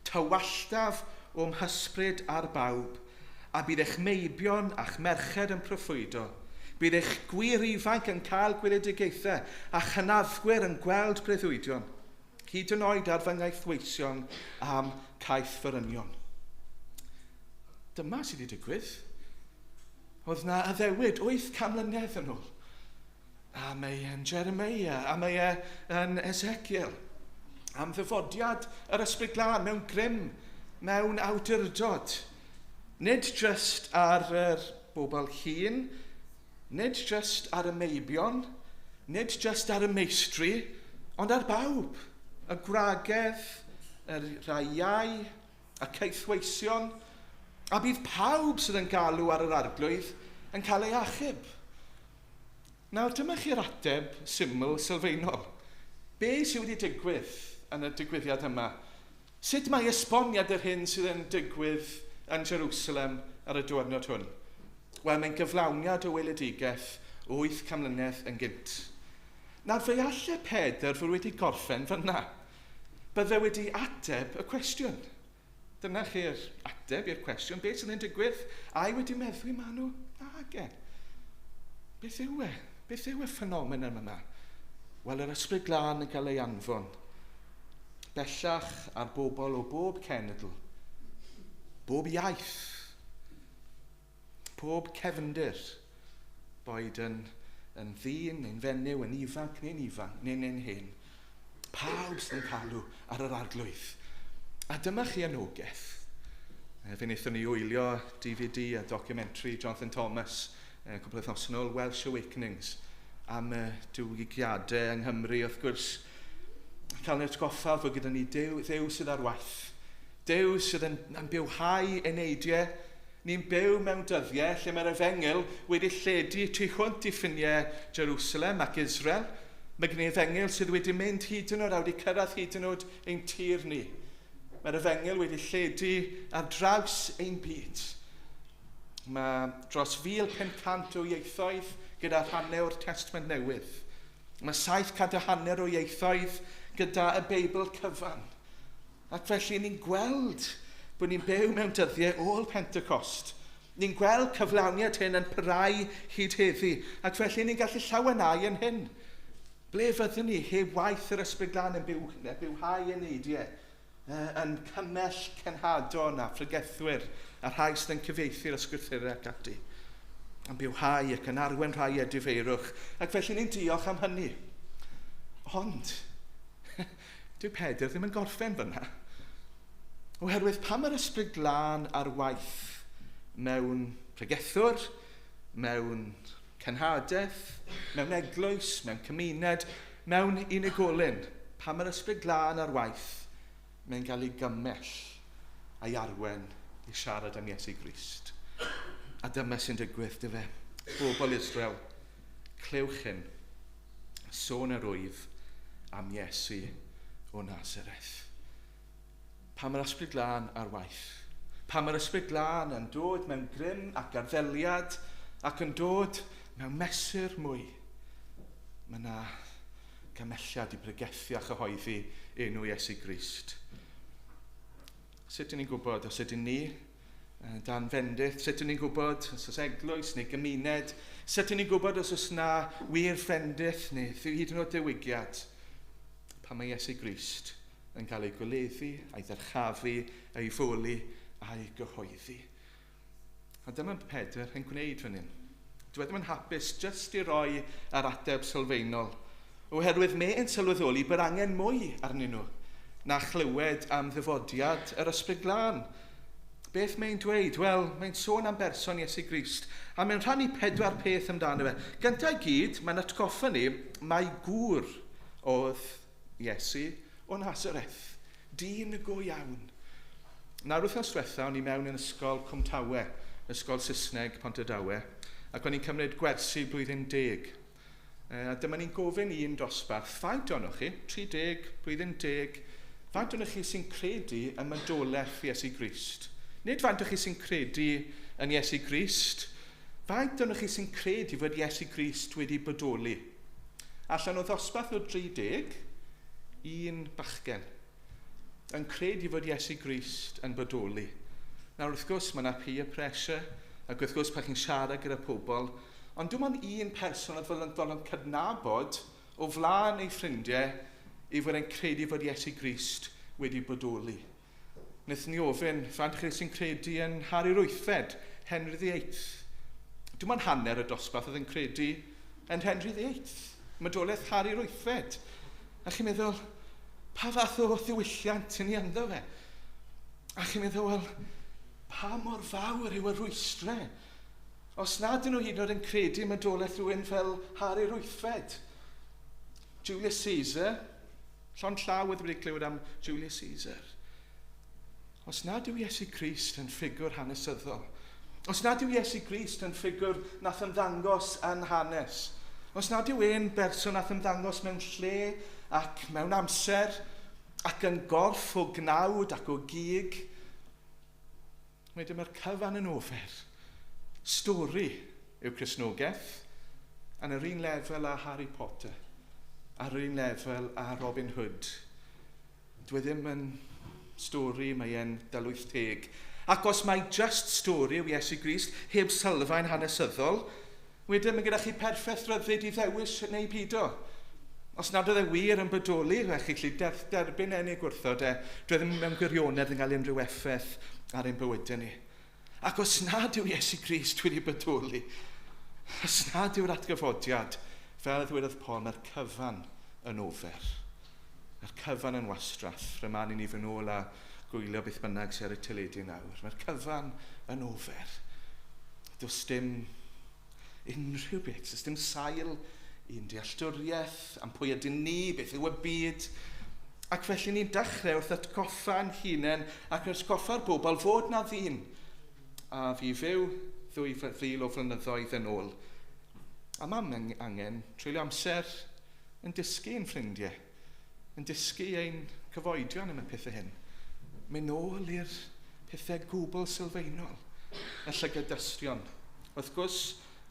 tywalltaf o'm hysbryd ar bawb, a bydd eich meibion a'ch merched yn proffwydo. Bydd eich gwir ifanc yn cael gweledigaethau, a chynafgwyr yn gweld breuddwydion, hyd yn oed ar fy ngaethweision am caeth fyrynion. Dyma sydd wedi digwydd. Oedd na addewid 800 mlynedd yn ôl. A mae e'n Jeremiah, a mae e yn Ezekiel. Am ddyfodiad yr Ysbryd Glân mewn grym, mewn awdurdod. Nid jyst ar yr bobl hŷn, nid jyst ar y meibion, nid jyst ar y meistri, ond ar bawb. Y gwragedd, y rhai iau, y caethweision, a bydd pawb sydd yn galw ar yr arglwydd yn cael ei achub. Nawr, dyma chi'r ateb syml sylfaenol. Be sydd wedi digwydd yn y digwyddiad yma? Sut mae esboniad yr hyn sydd yn digwydd yn Jerusalem ar y diwrnod hwn? Wel, mae'n gyflawniad o weledigaeth 800 mlynedd yn gynt. Nawr, fe allai Pedr fod wedi gorffen fyna. Bydde wedi ateb y cwestiwn. Dyna chi'r ateb i'r cwestiwn. Beth sydd yn digwydd? Ai wedi meddwi maen nhw? Nage. Beth yw e? Beth yw y ffenomen yma? Wel, yr Ysbryd Glân yn cael ei anfon. Bellach ar bobl o bob cenedl, bob iaith, pob cefndir, boed yn ddyn neu'n fenyw, yn ifanc neu'n ifanc, neu'n hen. Pawb sy'n galw ar yr Arglwydd. A dyma chi anogaeth. Fe wnaethon ni wylio DVD a documentary Jonathan Thomas cwpl o wythnos yn ôl, Welsh Awakenings, am y diwygiadau yng Nghymru, wrth gwrs. Cael ein atgoffa fod gyda ni Dduw sydd ar waith. Duw sydd yn bywhau eneidiau. Ni'n byw mewn dyddiau lle mae'r efengyl wedi lledu tu hwnt i ffiniau Jerusalem ac Israel. Mae gen i efengyl sydd wedi mynd hyd yn oed a wedi cyrraedd hyd yn oed ein tir ni. Mae'r efengyl wedi lledu ar draws ein byd. Mae dros 1,500 o ieithoedd gyda rhannau o'r Testament Newydd. Mae 750 o ieithoedd gyda y Beibl cyfan. Ac felly ni'n gweld bod ni'n byw mewn dyddiau ôl Pentecost. Ni'n gweld cyflawniad hyn yn parhau hyd heddi. Ac felly ni'n gallu llawenhau yn hyn. Ble fyddwn ni heb waith yr Ysbryd Glân yn bywhau eneidiau, yn cymell cenhadon a phregethwyr a rhai sydd yn cyfieithu'r ysgrythurau ac ati. Yn bywhau ac yn arwen rhai edifeirwch. Ac felly ni'n diolch am hynny. Ond, dyw Pedr ddim yn gorffen fyna. Oherwydd pam mae'r Ysbryd Glân ar waith mewn pregethwr, mewn cenhadaeth, mewn eglwys, mewn cymuned, mewn unigolyn, pam mae'r Ysbryd Glân ar waith, mae'n cael ei gymell a'i arwen i siarad am Iesu Grist. A dyma sy'n digwydd, dyfe. Bobl Israel, clywch hyn. Sôn yr wyf am Iesu o Nazareth. Pam mae'r Ysbryd Glân ar waith. Pam mae'r Ysbryd Glân yn dod mewn grym ac arddeliad ac yn dod mewn mesur mwy. Mae yna gymelliad i bregethu a chyhoeddi enw Iesu Grist. Sut ydyn ni'n gwybod os ydyn ni dan fendith? Sut ydyn ni'n gwybod os oes eglwys neu gymuned? Sut ydyn ni'n gwybod os oes na wir fendith neu hyd yn oed diwygiad? Pan mae Iesu Grist yn cael ei goleddu, a'i ddyrchafu, a'i foli, a'i gyhoeddi. A dyma Pedr yn gwneud fan hyn. Dwi ddim yn hapus jyst i roi yr ateb sylfaenol, oherwydd mae'n sylweddoli bod angen mwy arnyn nhw na chlywed am ddyfodiad yr Ysbryd Glân. Beth mae'n dweud? Wel, mae'n sôn am berson Iesu Grist, a mae'n rhannu 4 peth amdano fe. Gyntaf i gyd, mae'n atgoffa ni mai gŵr oedd Iesu o Nazareth, dyn go iawn. Nawr wythnos diwetha, o'n i mewn yn ysgol Cwmtawe, ysgol Saesneg Pontardawe, ac o'n i'n cymryd gwersi blwyddyn 10. A dyma ni'n gofyn un dosbarth, faint ohonoch chi, 30, blwyddyn 10, faint ohonoch chi sy'n credu ym mydolaeth Iesu Grist? Nid faint o'ch chi sy'n credu yn Iesu Grist, faint ohonoch chi sy'n credu fod Iesu Grist wedi bodoli? Allan o ddosbarth o 30, un bachgen yn credu fod Iesu Grist yn bodoli. Nawr wrth gwrs mae yna peer pressure, ac wrth gwrs pan chi'n siarad gyda pobl, ond dim ond un person oedd fel yn cydnabod o flaen ei ffrindiau i fod yn credu fod Iesu Grist wedi bodoli. Wnaethon ni ofyn, faint chi sy'n credu yn Harri'r Wythfed, Henry VIII. Dim ond hanner y dosbarth oedd yn credu yn Henry VIII, mydolaeth Harri'r Wythfed. A chi'n meddwl, pa fath o ddiwylliant yn ni ynddo fe? A chi'n meddwl, wel, pa mor fawr yw y rwystrau? Os nad ydyn nhw hyd yn oed yn credu mydolaeth rhywun fel Harri'r Wythfed. Julius Caesar, llond llaw oedd wedi clywed am Julius Caesar. Os nad yw Iesu Grist yn ffigwr hanesyddol, os nad yw Iesu Grist yn ffigwr nath ymddangos yn hanes, os nad yw e'n berson nath ymddangos mewn lle ac mewn amser ac yn gorff o gnawd ac o gig, wedyn mae'r cyfan yn ofer. Stori yw Cristnogaeth yn yr un lefel â Harry Potter, ar yr un lefel â Robin Hood. Dwi ddim yn stori, mae e'n dylwyth teg. Ac os mae just stori yw Iesu Grist, heb sylfaen hanesyddol, wedyn mae gyda chi perffaith ryddid i ddewis neu pido. Os nad oedd e wir yn bodoli, fe chi gallu derbyn e neu gwrthod e, dwi ddim mewn gwirionedd yn cael unrhyw effaith ar ein bywydau ni. Ac os nad yw Iesu Grist wedi bodoli, os nad yw'r atgyfodiad, fel ddwedodd Paul, mae'r cyfan yn ofer. Mae'r cyfan yn wastraff. Rhyman i ni fy nôl a gwylio beth bynnag sydd ar y teledu nawr. Mae'r cyfan yn ofer. Does dim unrhyw beth, does dim sail i'n dealltwriaeth, am pwy ydyn ni, beth yw y byd. Ac felly ni'n dechrau wrth atgoffa'n hunain ac atgoffa'r bobl fod na ddyn a fi fyw 2000 o flynyddoedd yn ôl. A mam angen treulio amser yn dysgu ein ffrindiau, yn dysgu ein cyfoedion am y pethau hyn. Mynd nôl i'r pethau gwbl sylfaenol, y llygad-dystion. Wrth gwrs,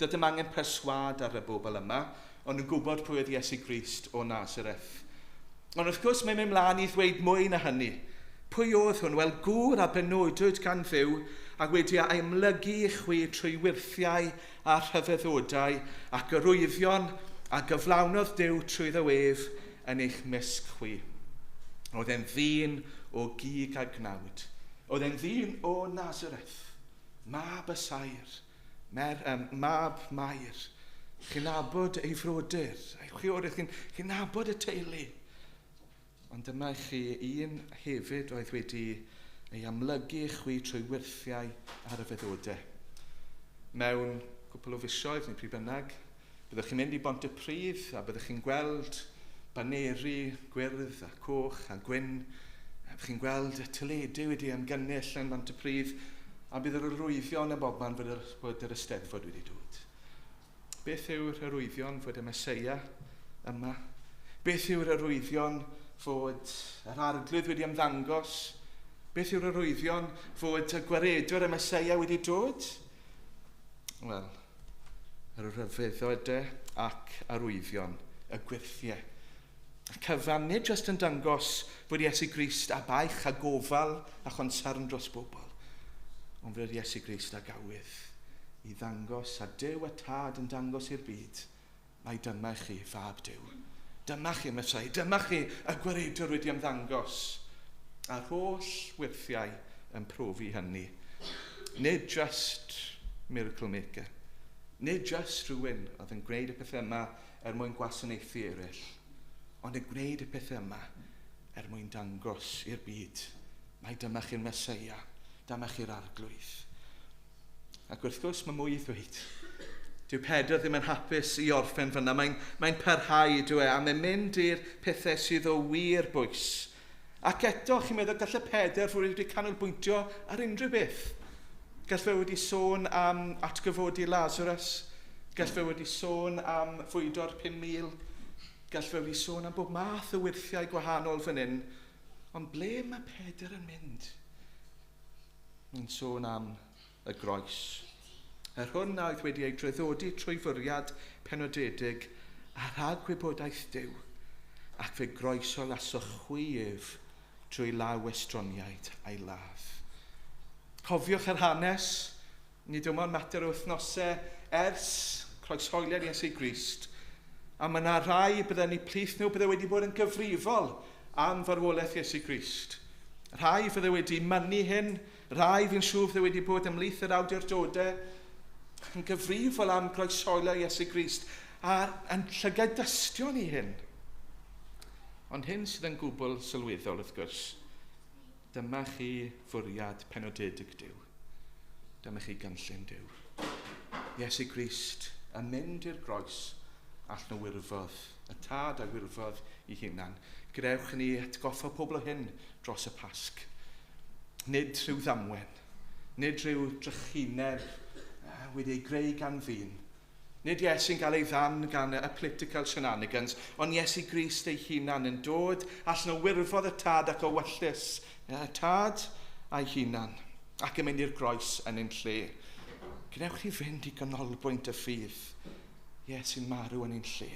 dydym angen perswâd ar y bobl yma, ond yn gwybod pwy oedd Iesu Grist o Nazareth. Ond wrth gwrs, mae'n mynd mlaen i ddweud mwy na hynny. Pwy oedd hwn? Wel, gŵr a benodwyd gan Dduw ac wedi amlygu i chwi trwy wyrthiau a rhyfeddodau ac arwyddion a gyflawnodd Duw trwyddo ef yn eich mysg chwi. Oedd e'n ddyn o gig a gnawd. Oedd e'n ddyn o Nazareth, mab y saer, mab Mair. Chi'n nabod ei frodyr, ei chwiorydd, chi'n nabod y teulu. Ond dyma chi un hefyd oedd wedi ei amlygu chwi trwy wyrthiau a rhyfeddodau. Mewn cwpl o fisoedd neu pryd bynnag, byddwch chi'n mynd i Bontypridd a byddwch chi'n gweld baneri gwyrdd a coch a gwyn. A byddwch chi'n gweld y teledu wedi ymgynnull yn Bontypridd a bydd yr arwyddion yn bobman fod yr Eisteddfod wedi dod. Beth yw'r arwyddion fod y Meseia yma? Beth yw'r arwyddion fod yr Arglwydd wedi ymddangos? Beth yw'r arwyddion fod y gwaredwr y Meseia wedi dod? Wel, yr rhyfeddodau ac arwyddion, y gwyrthiau. Y cyfan nid jyst yn dangos fod Iesu Grist a baich a gofal a chonsarn dros bobl, ond fod Iesu Grist a gawydd i ddangos a Duw a Tad yn dangos i'r byd, mai dyma chi fab Duw. Dyma chi Meseia, dyma chi y gwaredwr wedi ymddangos. A'r holl wyrthiau yn profi hynny. Nid just miracle maker. Nid just rhywun oedd yn gwneud y pethau yma er mwyn gwasanaethu eraill, ond yn gwneud y pethau yma er mwyn dangos i'r byd mai dyma chi'r Meseia, dyma chi'r Arglwydd. Ac wrth gwrs mae mwy i ddweud. Dyw Pedr ddim yn hapus i orffen fyna. Mae'n parhau, dyw e, a mae'n mynd i'r pethau sydd o wir bwys. Ac eto, chi'n meddwl, gallai Pedr fod wedi canolbwyntio ar unrhyw beth. Gall fe wedi sôn am atgyfodi Lazarus. Gall fe wedi sôn am fwydo'r 5,000. Gall fe wedi sôn am bob math o wyrthiau gwahanol fan hyn. Ond ble mae Pedr yn mynd? Mae'n sôn am y groes. Yr hwn a oedd wedi ei draddodi trwy fwriad penodedig a rhag gwybodaeth Duw, ac fe groeso lasoch chwi ef trwy law estroniaid a'i ladd. Cofiwch yr hanes, nid dim ond mater o wythnosau ers croeshoeliad Iesu Grist, a mae yna rai bydden ni plith nhw bydde wedi bod yn gyfrifol am farwolaeth Iesu Grist. Rhai fydde wedi mynnu hyn, rhai fi'n siŵr fydde wedi bod ymhlith yr awdurdodau yn gyfrifol am groeshoelio Iesu Grist a yn llygad dystion i hyn. Ond hyn sydd yn gwbl sylweddol wrth gwrs. Dyma chi fwriad penodedig Duw. Dyma chi gynllun Duw. Iesu Grist yn mynd i'r groes allan o wirfodd, y tad a wirfodd i hunan. Grewch ni atgoffa pobl o hyn dros y Pasg. Nid rhyw ddamwen, nid rhyw drychineb wedi ei greu gan ddyn. Nid Iesu'n cael ei ddan gan y political shenanigans, ond Iesu Grist ei hunan yn dod allan o wirfodd y tad ac o wyllys y tad a'i hunan, ac yn mynd i'r groes yn ein lle. Gwnewch chi fynd i ganolbwynt y ffydd. Iesu'n marw yn ein lle.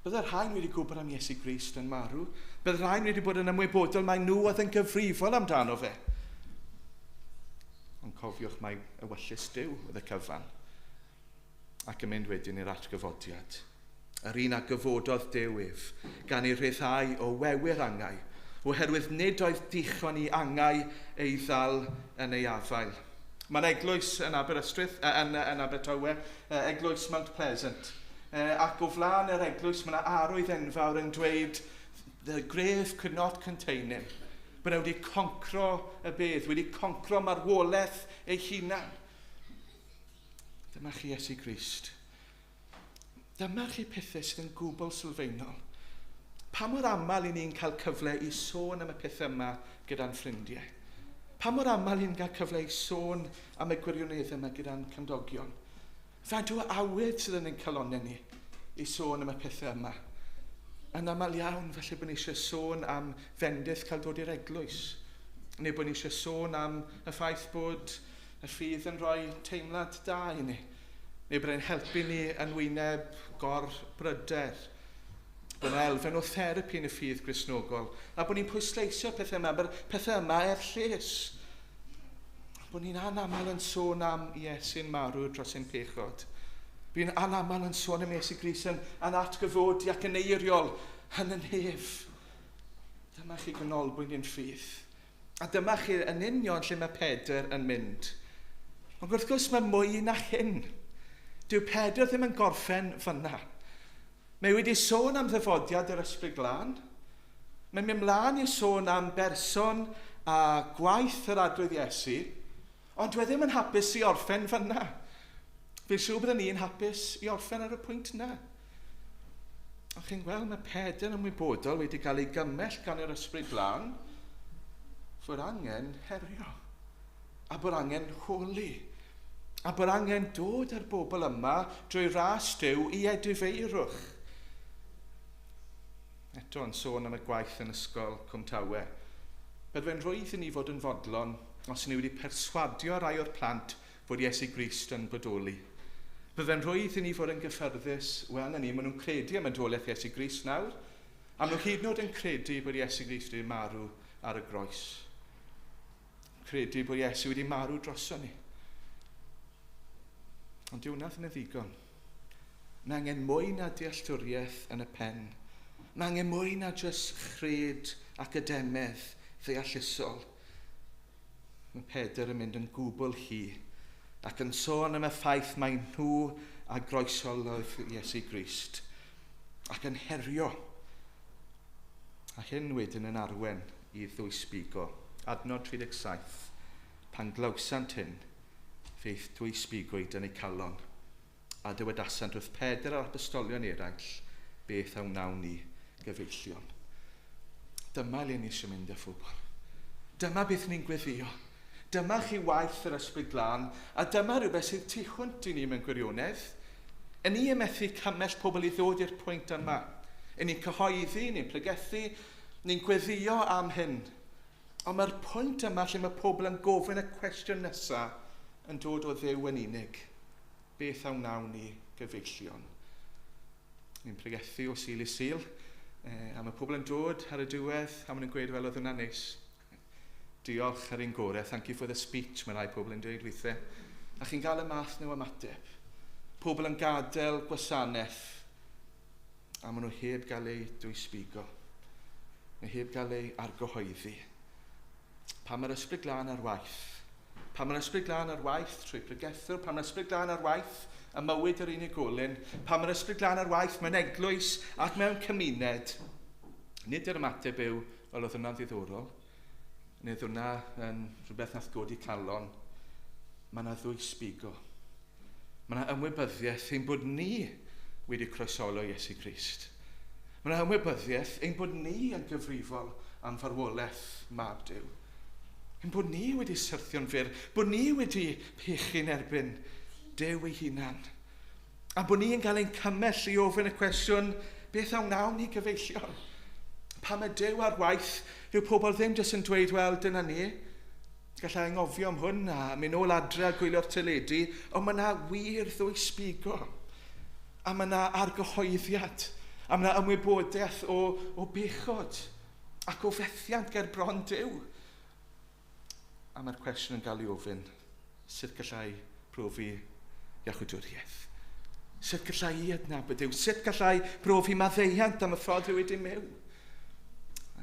Bydde rhain wedi gwybod am Iesu Grist yn marw. Bydde rhain wedi bod yn ymwybodol mai nhw oedd yn gyfrifol amdano fe. Ond cofiwch mai ewyllys Duw oedd y cyfan. Ac yn mynd wedyn i'r atgyfodiad. Yr un a gyfododd Duw ef, gan ei rhyddhau o wewyr angau, oherwydd nid oedd dichon i angau ei ddal yn ei afael. Mae'n eglwys yn Aberystwyth, yn Abertawe, eglwys Mount Pleasant. Ac o flaen yr eglwys mae yna arwydd enfawr yn dweud "The grave could not contain him." Bod e wedi concro y bedd, wedi concro marwolaeth ei hunan. Dyma chi Iesu Grist. Dyma chi pethau sydd yn gwbl sylfaenol. Pa mor aml i ni'n cael cyfle i sôn am y pethau yma gyda'n ffrindiau? Pa mor aml i ni'n cael cyfle i sôn am y gwirionedd yma gyda'n cymdogion? Faint o awydd sydd yn ein calonnau ni i sôn am y pethau yma? Yn aml iawn, falle bod ni eisiau sôn am fendith cael dod i'r eglwys. Neu bod ni eisiau sôn am y ffaith bod y ffydd yn rhoi teimlad da i ni. Neu bod e'n helpu ni yn wyneb gorbryder. Bod yna elfen o therapi yn y ffydd Gristnogol. A bod ni'n pwysleisio pethau yma, bod pethau yma er lles. Bod ni'n anaml yn sôn am Iesu'n marw dros ein pechod. Bu'n anaml yn sôn am Iesu Grist yn atgyfodi ac yn eiriol yn y nef. Dyma chi ganolbwynt i'n ffydd. A dyma chi yn union lle mae Pedr yn mynd. Ond wrth gwrs mae mwy na hyn. Dyw Pedr ddim yn gorffen fyna. Mae wedi sôn am ddyfodiad yr Ysbryd Glân. Mae'n mynd mlaen i sôn am berson a gwaith yr Arglwydd Iesu, ond dwi e ddim yn hapus i orffen fyna. Fi'n siŵr byddwn ni'n hapus i orffen ar y pwynt yna. Ond chi'n gweld, mae Pedr yn ymwybodol wedi cael ei gymell gan yr Ysbryd Glân fod angen herio a bod angen holi a bod angen dod â'r bobl yma drwy ras Duw i edifeirwch. Eto yn sôn am y gwaith yn ysgol Cwmtawe. Bydde fe'n rhwydd i ni fod yn fodlon os ni wedi perswadio rai o'r plant fod Iesu Grist yn bodoli. Bydde fe'n rhwydd i ni fod yn gyffyrddus, wel na ni, maen nhw'n credu am bodolaeth Iesu Grist nawr, a maen nhw hyd yn oed yn credu bod Iesu Grist wedi marw ar y groes. Credu bod Iesu wedi marw droson ni. Ond dyw hwnna ddim yn ddigon. Mae angen mwy na dealltwriaeth yn y pen. Mae angen mwy na jyst chred academaidd ddeallusol. Mae Pedr yn mynd yn gwbl hi ac yn sôn am y ffaith mai nhw a groesolodd Iesu Grist ac yn herio. A hyn wedyn yn arwen i ddwysbigo. Adnod 37. Pan glywsant hyn, fe'u dwysbigwyd yn eu calon. A dywedasant wrth Pedr a'r apostolion eraill, beth a wnawn ni, gyfeillion? Dyma le ni eisiau mynd â phobl. Dyma beth ni'n gweddio. Dyma chi waith yr Ysbryd Glân, a dyma rhywbeth sydd tu hwnt i ni mewn gwirionedd. Yn ni yn methu cymell pobl i ddod i'r pwynt yma. Yn ni'n cyhoeddi, ni'n pregethu, ni'n gweddio am hyn. Ond mae'r pwynt yma lle mae pobl yn gofyn y cwestiwn nesaf yn dod o Dduw yn unig. Beth a wnawn ni, gyfeillion? Ni'n pregethu o Sul i Sul, a mae pobl yn dod ar y diwedd, a maen nhw'n gweud, "Wel, oedd hwnna'n neis. Diolch ar ein gorau, thank you for the speech," mae rai pobl yn dweud weithiau. A chi'n cael y math nhw ymateb. Pobl yn gadael gwasanaeth, a maen nhw heb gael eu dwysbigo. Neu heb gael eu argyhoeddi. Pan mae'r Ysbryd Glân ar waith, pan mae'r Ysbryd Glân ar waith trwy pregethwr, pan mae'r Ysbryd Glân ar waith ym mywyd yr unigolyn, pan mae'r Ysbryd Glân ar waith mewn eglwys ac mewn cymuned, nid yr ymateb yw, "Wel, oedd hwnna'n ddiddorol," neu "Oedd hwnna yn rhywbeth nath godi calon." Mae yna ddwysbigo. Mae yna ymwybyddiaeth ein bod ni wedi croesolo Iesu Grist. Mae yna ymwybyddiaeth ein bod ni yn gyfrifol am farwolaeth Mab Duw. Ein bod ni wedi syrthio'n fyr, bod ni wedi pechu'n erbyn Duw ei hunan. A bod ni yn cael ein cymell i ofyn y cwestiwn, beth a wnawn ni, gyfeillion? Pan mae Duw ar waith, dyw pobl ddim jyst yn dweud, "Wel, dyna ni, gallai anghofio am hwn a mynd nôl adre a gwylio'r teledu," ond mae yna wir ddwysbigo. A mae yna argyhoeddiad. A mae yna ymwybodaeth o bechod ac o fethiant ger bron Duw. A mae'r cwestiwn yn cael ei ofyn, sut gallai profi iachwydwriaeth? Sut gallai i adnabod Duw? Sut gallai profi maddeuant am y ffordd i wedi myw?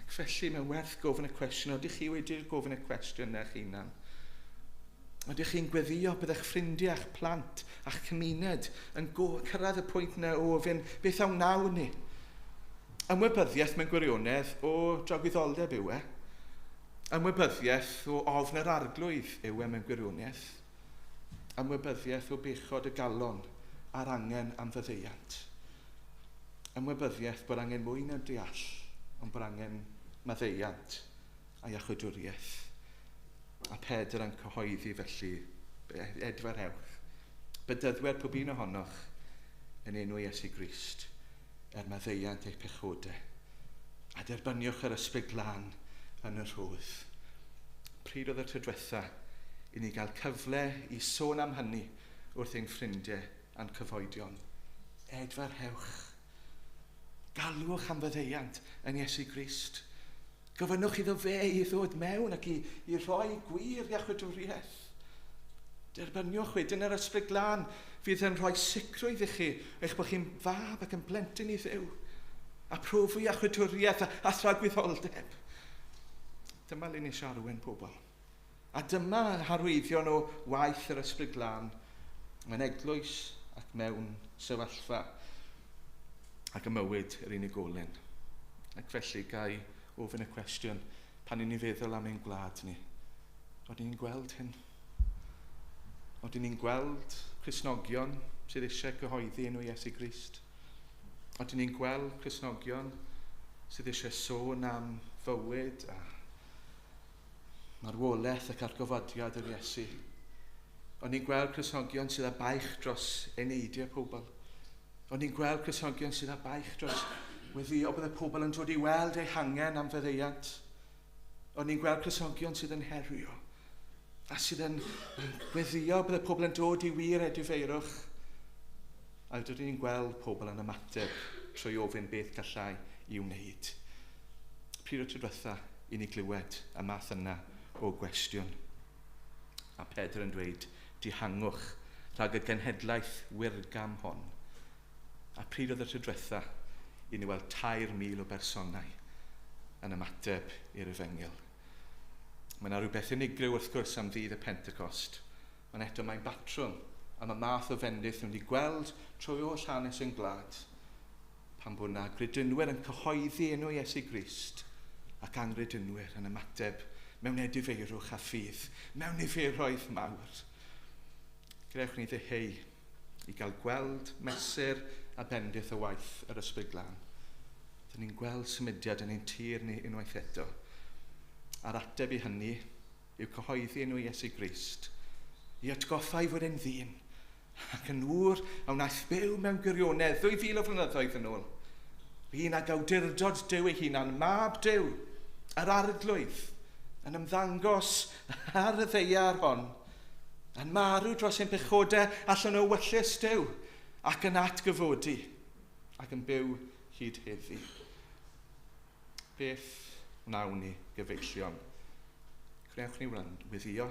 Ac felly mae'n werth gofyn y cwestiwn, ydych chi wedi gofyn y cwestiwn eich hunan? Ydych chi'n gweddio bydd eich ffrindiau, a'ch plant, a'ch cymuned yn cyrraedd y pwynt yna o ofyn beth a wnawn ni? Ymwybyddiaeth mewn gwirionedd o dragwyddoldeb yw e. Ymwybyddiaeth o ofn yr arglwydd yw e mewn gwirionedd. Ymwybyddiaeth o bechod y galon a'r angen am faddeuant. Ymwybyddiaeth bod angen mwy na deall, ond bod angen maddeuant a iachwydwriaeth. A Pedr yn cyhoeddi felly, edfarhewch. Bedyddwyr pob un ohonoch yn enw Iesu Grist, er maddeuant eich pechodau. A derbyniwch yr ysbryd glân yn y rhodd. Pryd oedd y tro diwetha i ni gael cyfle i sôn am hynny wrth ein ffrindiau a'n cyfoedion? Edfarhewch. Galwch am faddeuant yn Iesu Grist. Gofynnwch iddo fe i ddod mewn ac i rhoi gwir iachwydwriaeth. Derbyniwch wedyn yr ysbryd glân fydd yn rhoi sicrwydd i chi eich bod chi'n fab ac yn blentyn i Dduw. A profi iachwydwriaeth a thragwyddoldeb. Dyma le ni eisiau arwain pobl. A dyma harwyddion o waith yr ysbryd glân mewn eglwys ac mewn sefyllfa ac y mywyd yr unigolyn. Ac felly gai ofyn y cwestiwn pan i ni feddwl am ein gwlad ni. Oedden ni'n gweld hyn? Oedden ni'n gweld Cristnogion sydd eisiau cyhoeddi enw Iesu Grist? Oedden ni'n gweld Cristnogion sydd eisiau sôn am fywyd a marwolaeth ac argofodiad yr Iesu? Oedden ni'n gweld Cristnogion sydd â baich dros eneidiau pobl? Oedden ni'n gweld Cristnogion sydd â baich dros weddio bydde pobl yn dod i weld eu hangen am faddeuant? O'n ni'n gweld Cristnogion sydd yn herio a sydd yn gweddio bydde pobl yn dod i wir edifeirwch. A dydyn ni'n gweld pobl yn ymateb trwy ofyn beth gallai i wneud. Pryd o tro diwetha i ni glywed y math yna o gwestiwn? A Pedr yn dweud, dihangwch rhag y genhedlaeth wirgam hon. A pryd oedd y tro diwetha i ni weld 3,000 o bersonau yn ymateb i'r efengyl? Mae yna rhywbeth unigryw wrth gwrs am ddydd y Pentecost, ond eto mae'n batrwm am y math o fendith ni'n wedi gweld trwy holl hanes yn gwlad, pan bod yna gredinwyr yn cyhoeddi enw Iesu Grist ac angredinwyr yn ymateb mewn edifeirwch a ffydd, mewn niferoedd mawr. Grewch ni ddeheu i gael gweld mesur a bendith o waith yr ysbryd glân. Dyn ni'n gweld symudiad yn ein tir ni unwaith eto. A'r ateb i hynny yw cyhoeddi enw Iesu Grist, i atgoffa i fod e'n ddyn ac yn ŵr a wnaeth byw mewn gwirionedd 2000 o flynyddoedd yn ôl. Un ag awdurdod Duw ei hunan, mab Duw, yr arglwydd, yn ymddangos ar y ddaear hon, yn marw dros ein pechodau allan o wyllys Duw, ac yn atgyfodi, ac yn byw hyd heddi. Beth wnawn ni, gyfeillion? Gwnewch ni weddio,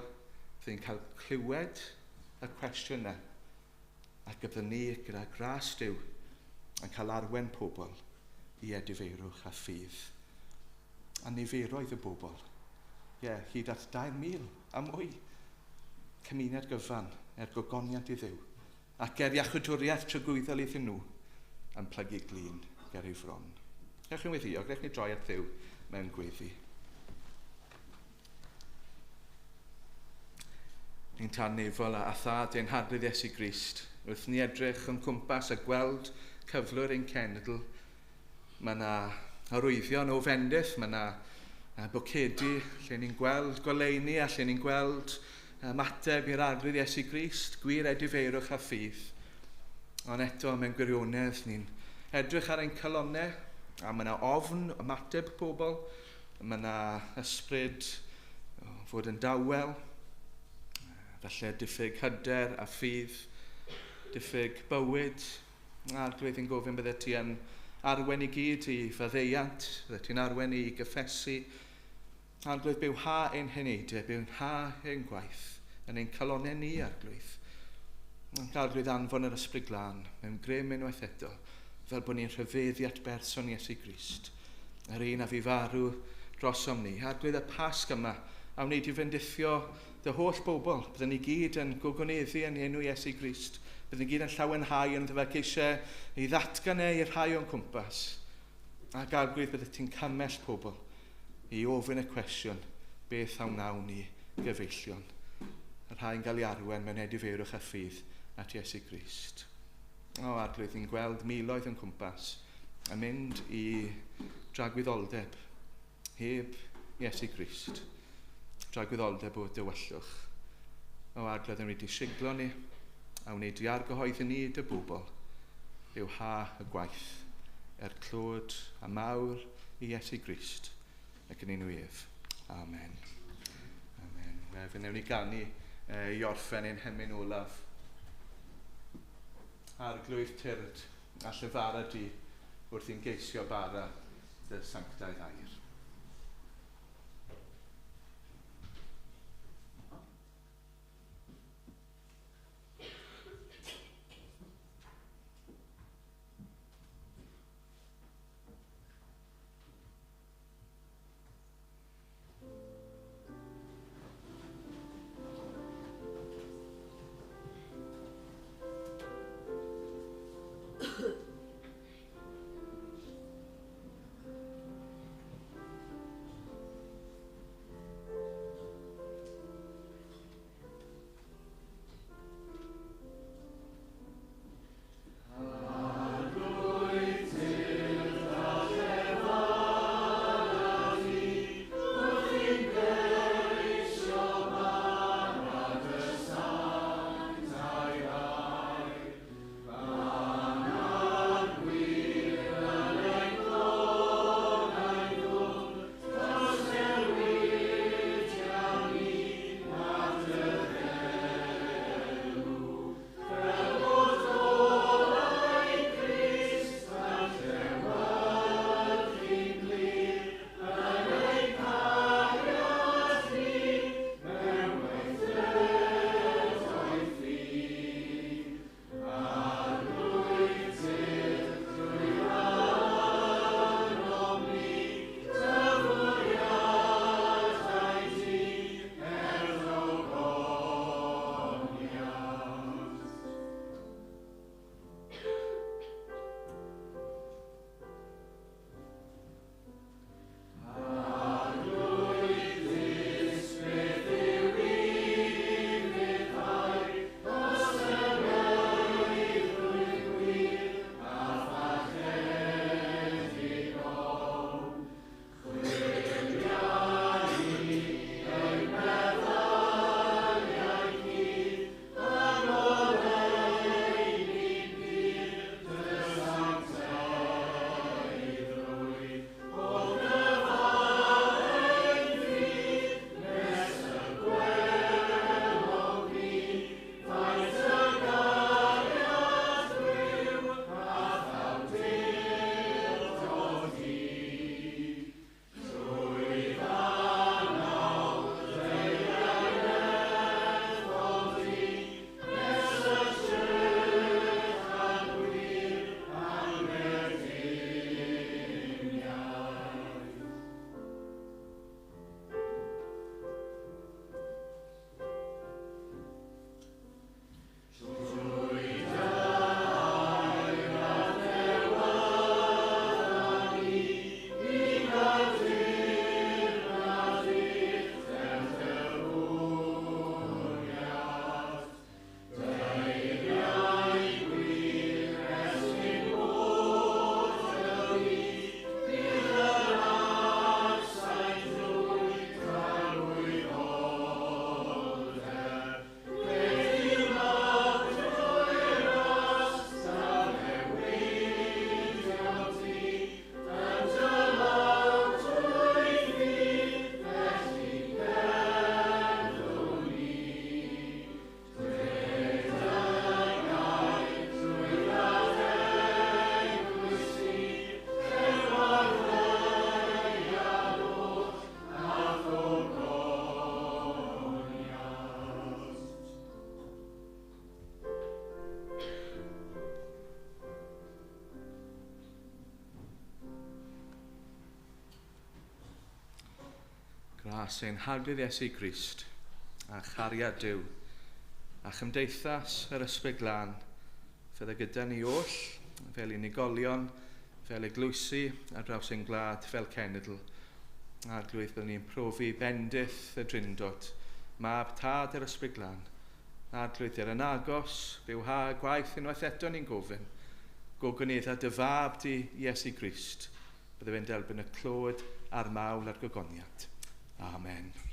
byddwn ni'n cael clywed y cwestiwn yna, ac byddwn ni gyda gras Duw yn cael arwen pobl i edifeirwch a ffydd. A niferoedd y bobl, ie, hyd at 2,000 a mwy, cymuned gyfan er gogoniant i Dduw, ac er iachwydwriaeth tragwyddol iddyn nhw yn plygu glin ger ei fron. Gwnewch ni weddio, gwnewch ni droi at Dduw mewn gweddi. Ni'n tan nefol a thad ein harglwydd Iesu Grist, wrth ni edrych o'n cwmpas a gweld cyflwr ein cenedl, mae yna arwyddion o fendith, mae yna bwcedi lle ni'n gweld goleuni a lle ni'n gweld ymateb i'r arglwydd Iesu Grist, gwir edifeirwch a ffydd. Ond eto mewn gwirionedd ni'n edrych ar ein calonnau a mae yna ofn ymateb pobl, mae yna ysbryd fod yn dawel, falle diffyg hyder a ffydd, diffyg bywyd. Arglwydd yn gofyn bydde ti yn arwen i gyd i faddeuant, byddet ti'n arwen i gyffesu. Arglwydd, byw ha ein heneidiau, byw ha ein gwaith, yn ein calonau ni, Arglwydd. Arglwydd, anfon yr Ysbryd Glân mewn grym unwaith eto, fel bod ni'n rhyfeddu at berson Iesu Grist, yr un a fi farw drosom ni. Arglwydd, y Pasg yma, a wneud i fendithio dy holl bobl. Byddwn ni gyd yn gogoneddu yn enw Iesu Grist. Byddwn ni gyd yn llawenhau yn fe geisiau i ddatgan e i'r rhai o'n cwmpas. Ac Arglwydd, byddet ti'n cymell pobl i ofyn y cwestiwn, beth a wnawn ni gyfeillion? Y rhai'n cael ei arwen mewn edifeirwch a ffydd at Iesu Grist. O, Arglwydd, ni'n gweld miloedd yn cwmpas yn mynd i dragwyddoldeb heb Iesu Grist. Dragwyddoldeb o dywyllwch. O, Arglwydd, yn wedi siglo ni a wneud i argyhoeddi ni dy bobl yw ha y gwaith er clod a mawr i Iesu Grist ac yn enw ef. Amen. Amen. Wel, fe wnewn ni ganu i orffen ein hemyn olaf. Arglwydd tyrd a llefara di wrth i'n geisio bara dy sanctaidd air. Gras ein Harglwydd Iesu Grist, a chariad Duw, a chymdeithas yr Ysbryd Glân, fydde gyda ni oll, fel unigolion, fel eglwysi ar draws ein gwlad, fel cenedl. Arglwydd, byddwn ni'n profi bendith y Drindod, Mab Tad yr Ysbryd Glân. Arglwydd, er yn agos, byw ha gwaith unwaith eto ni'n gofyn. Gogonedda dy fab di, Iesu Grist, bydde fe'n derbyn y clod a'r mawl a'r gogoniant. Amen.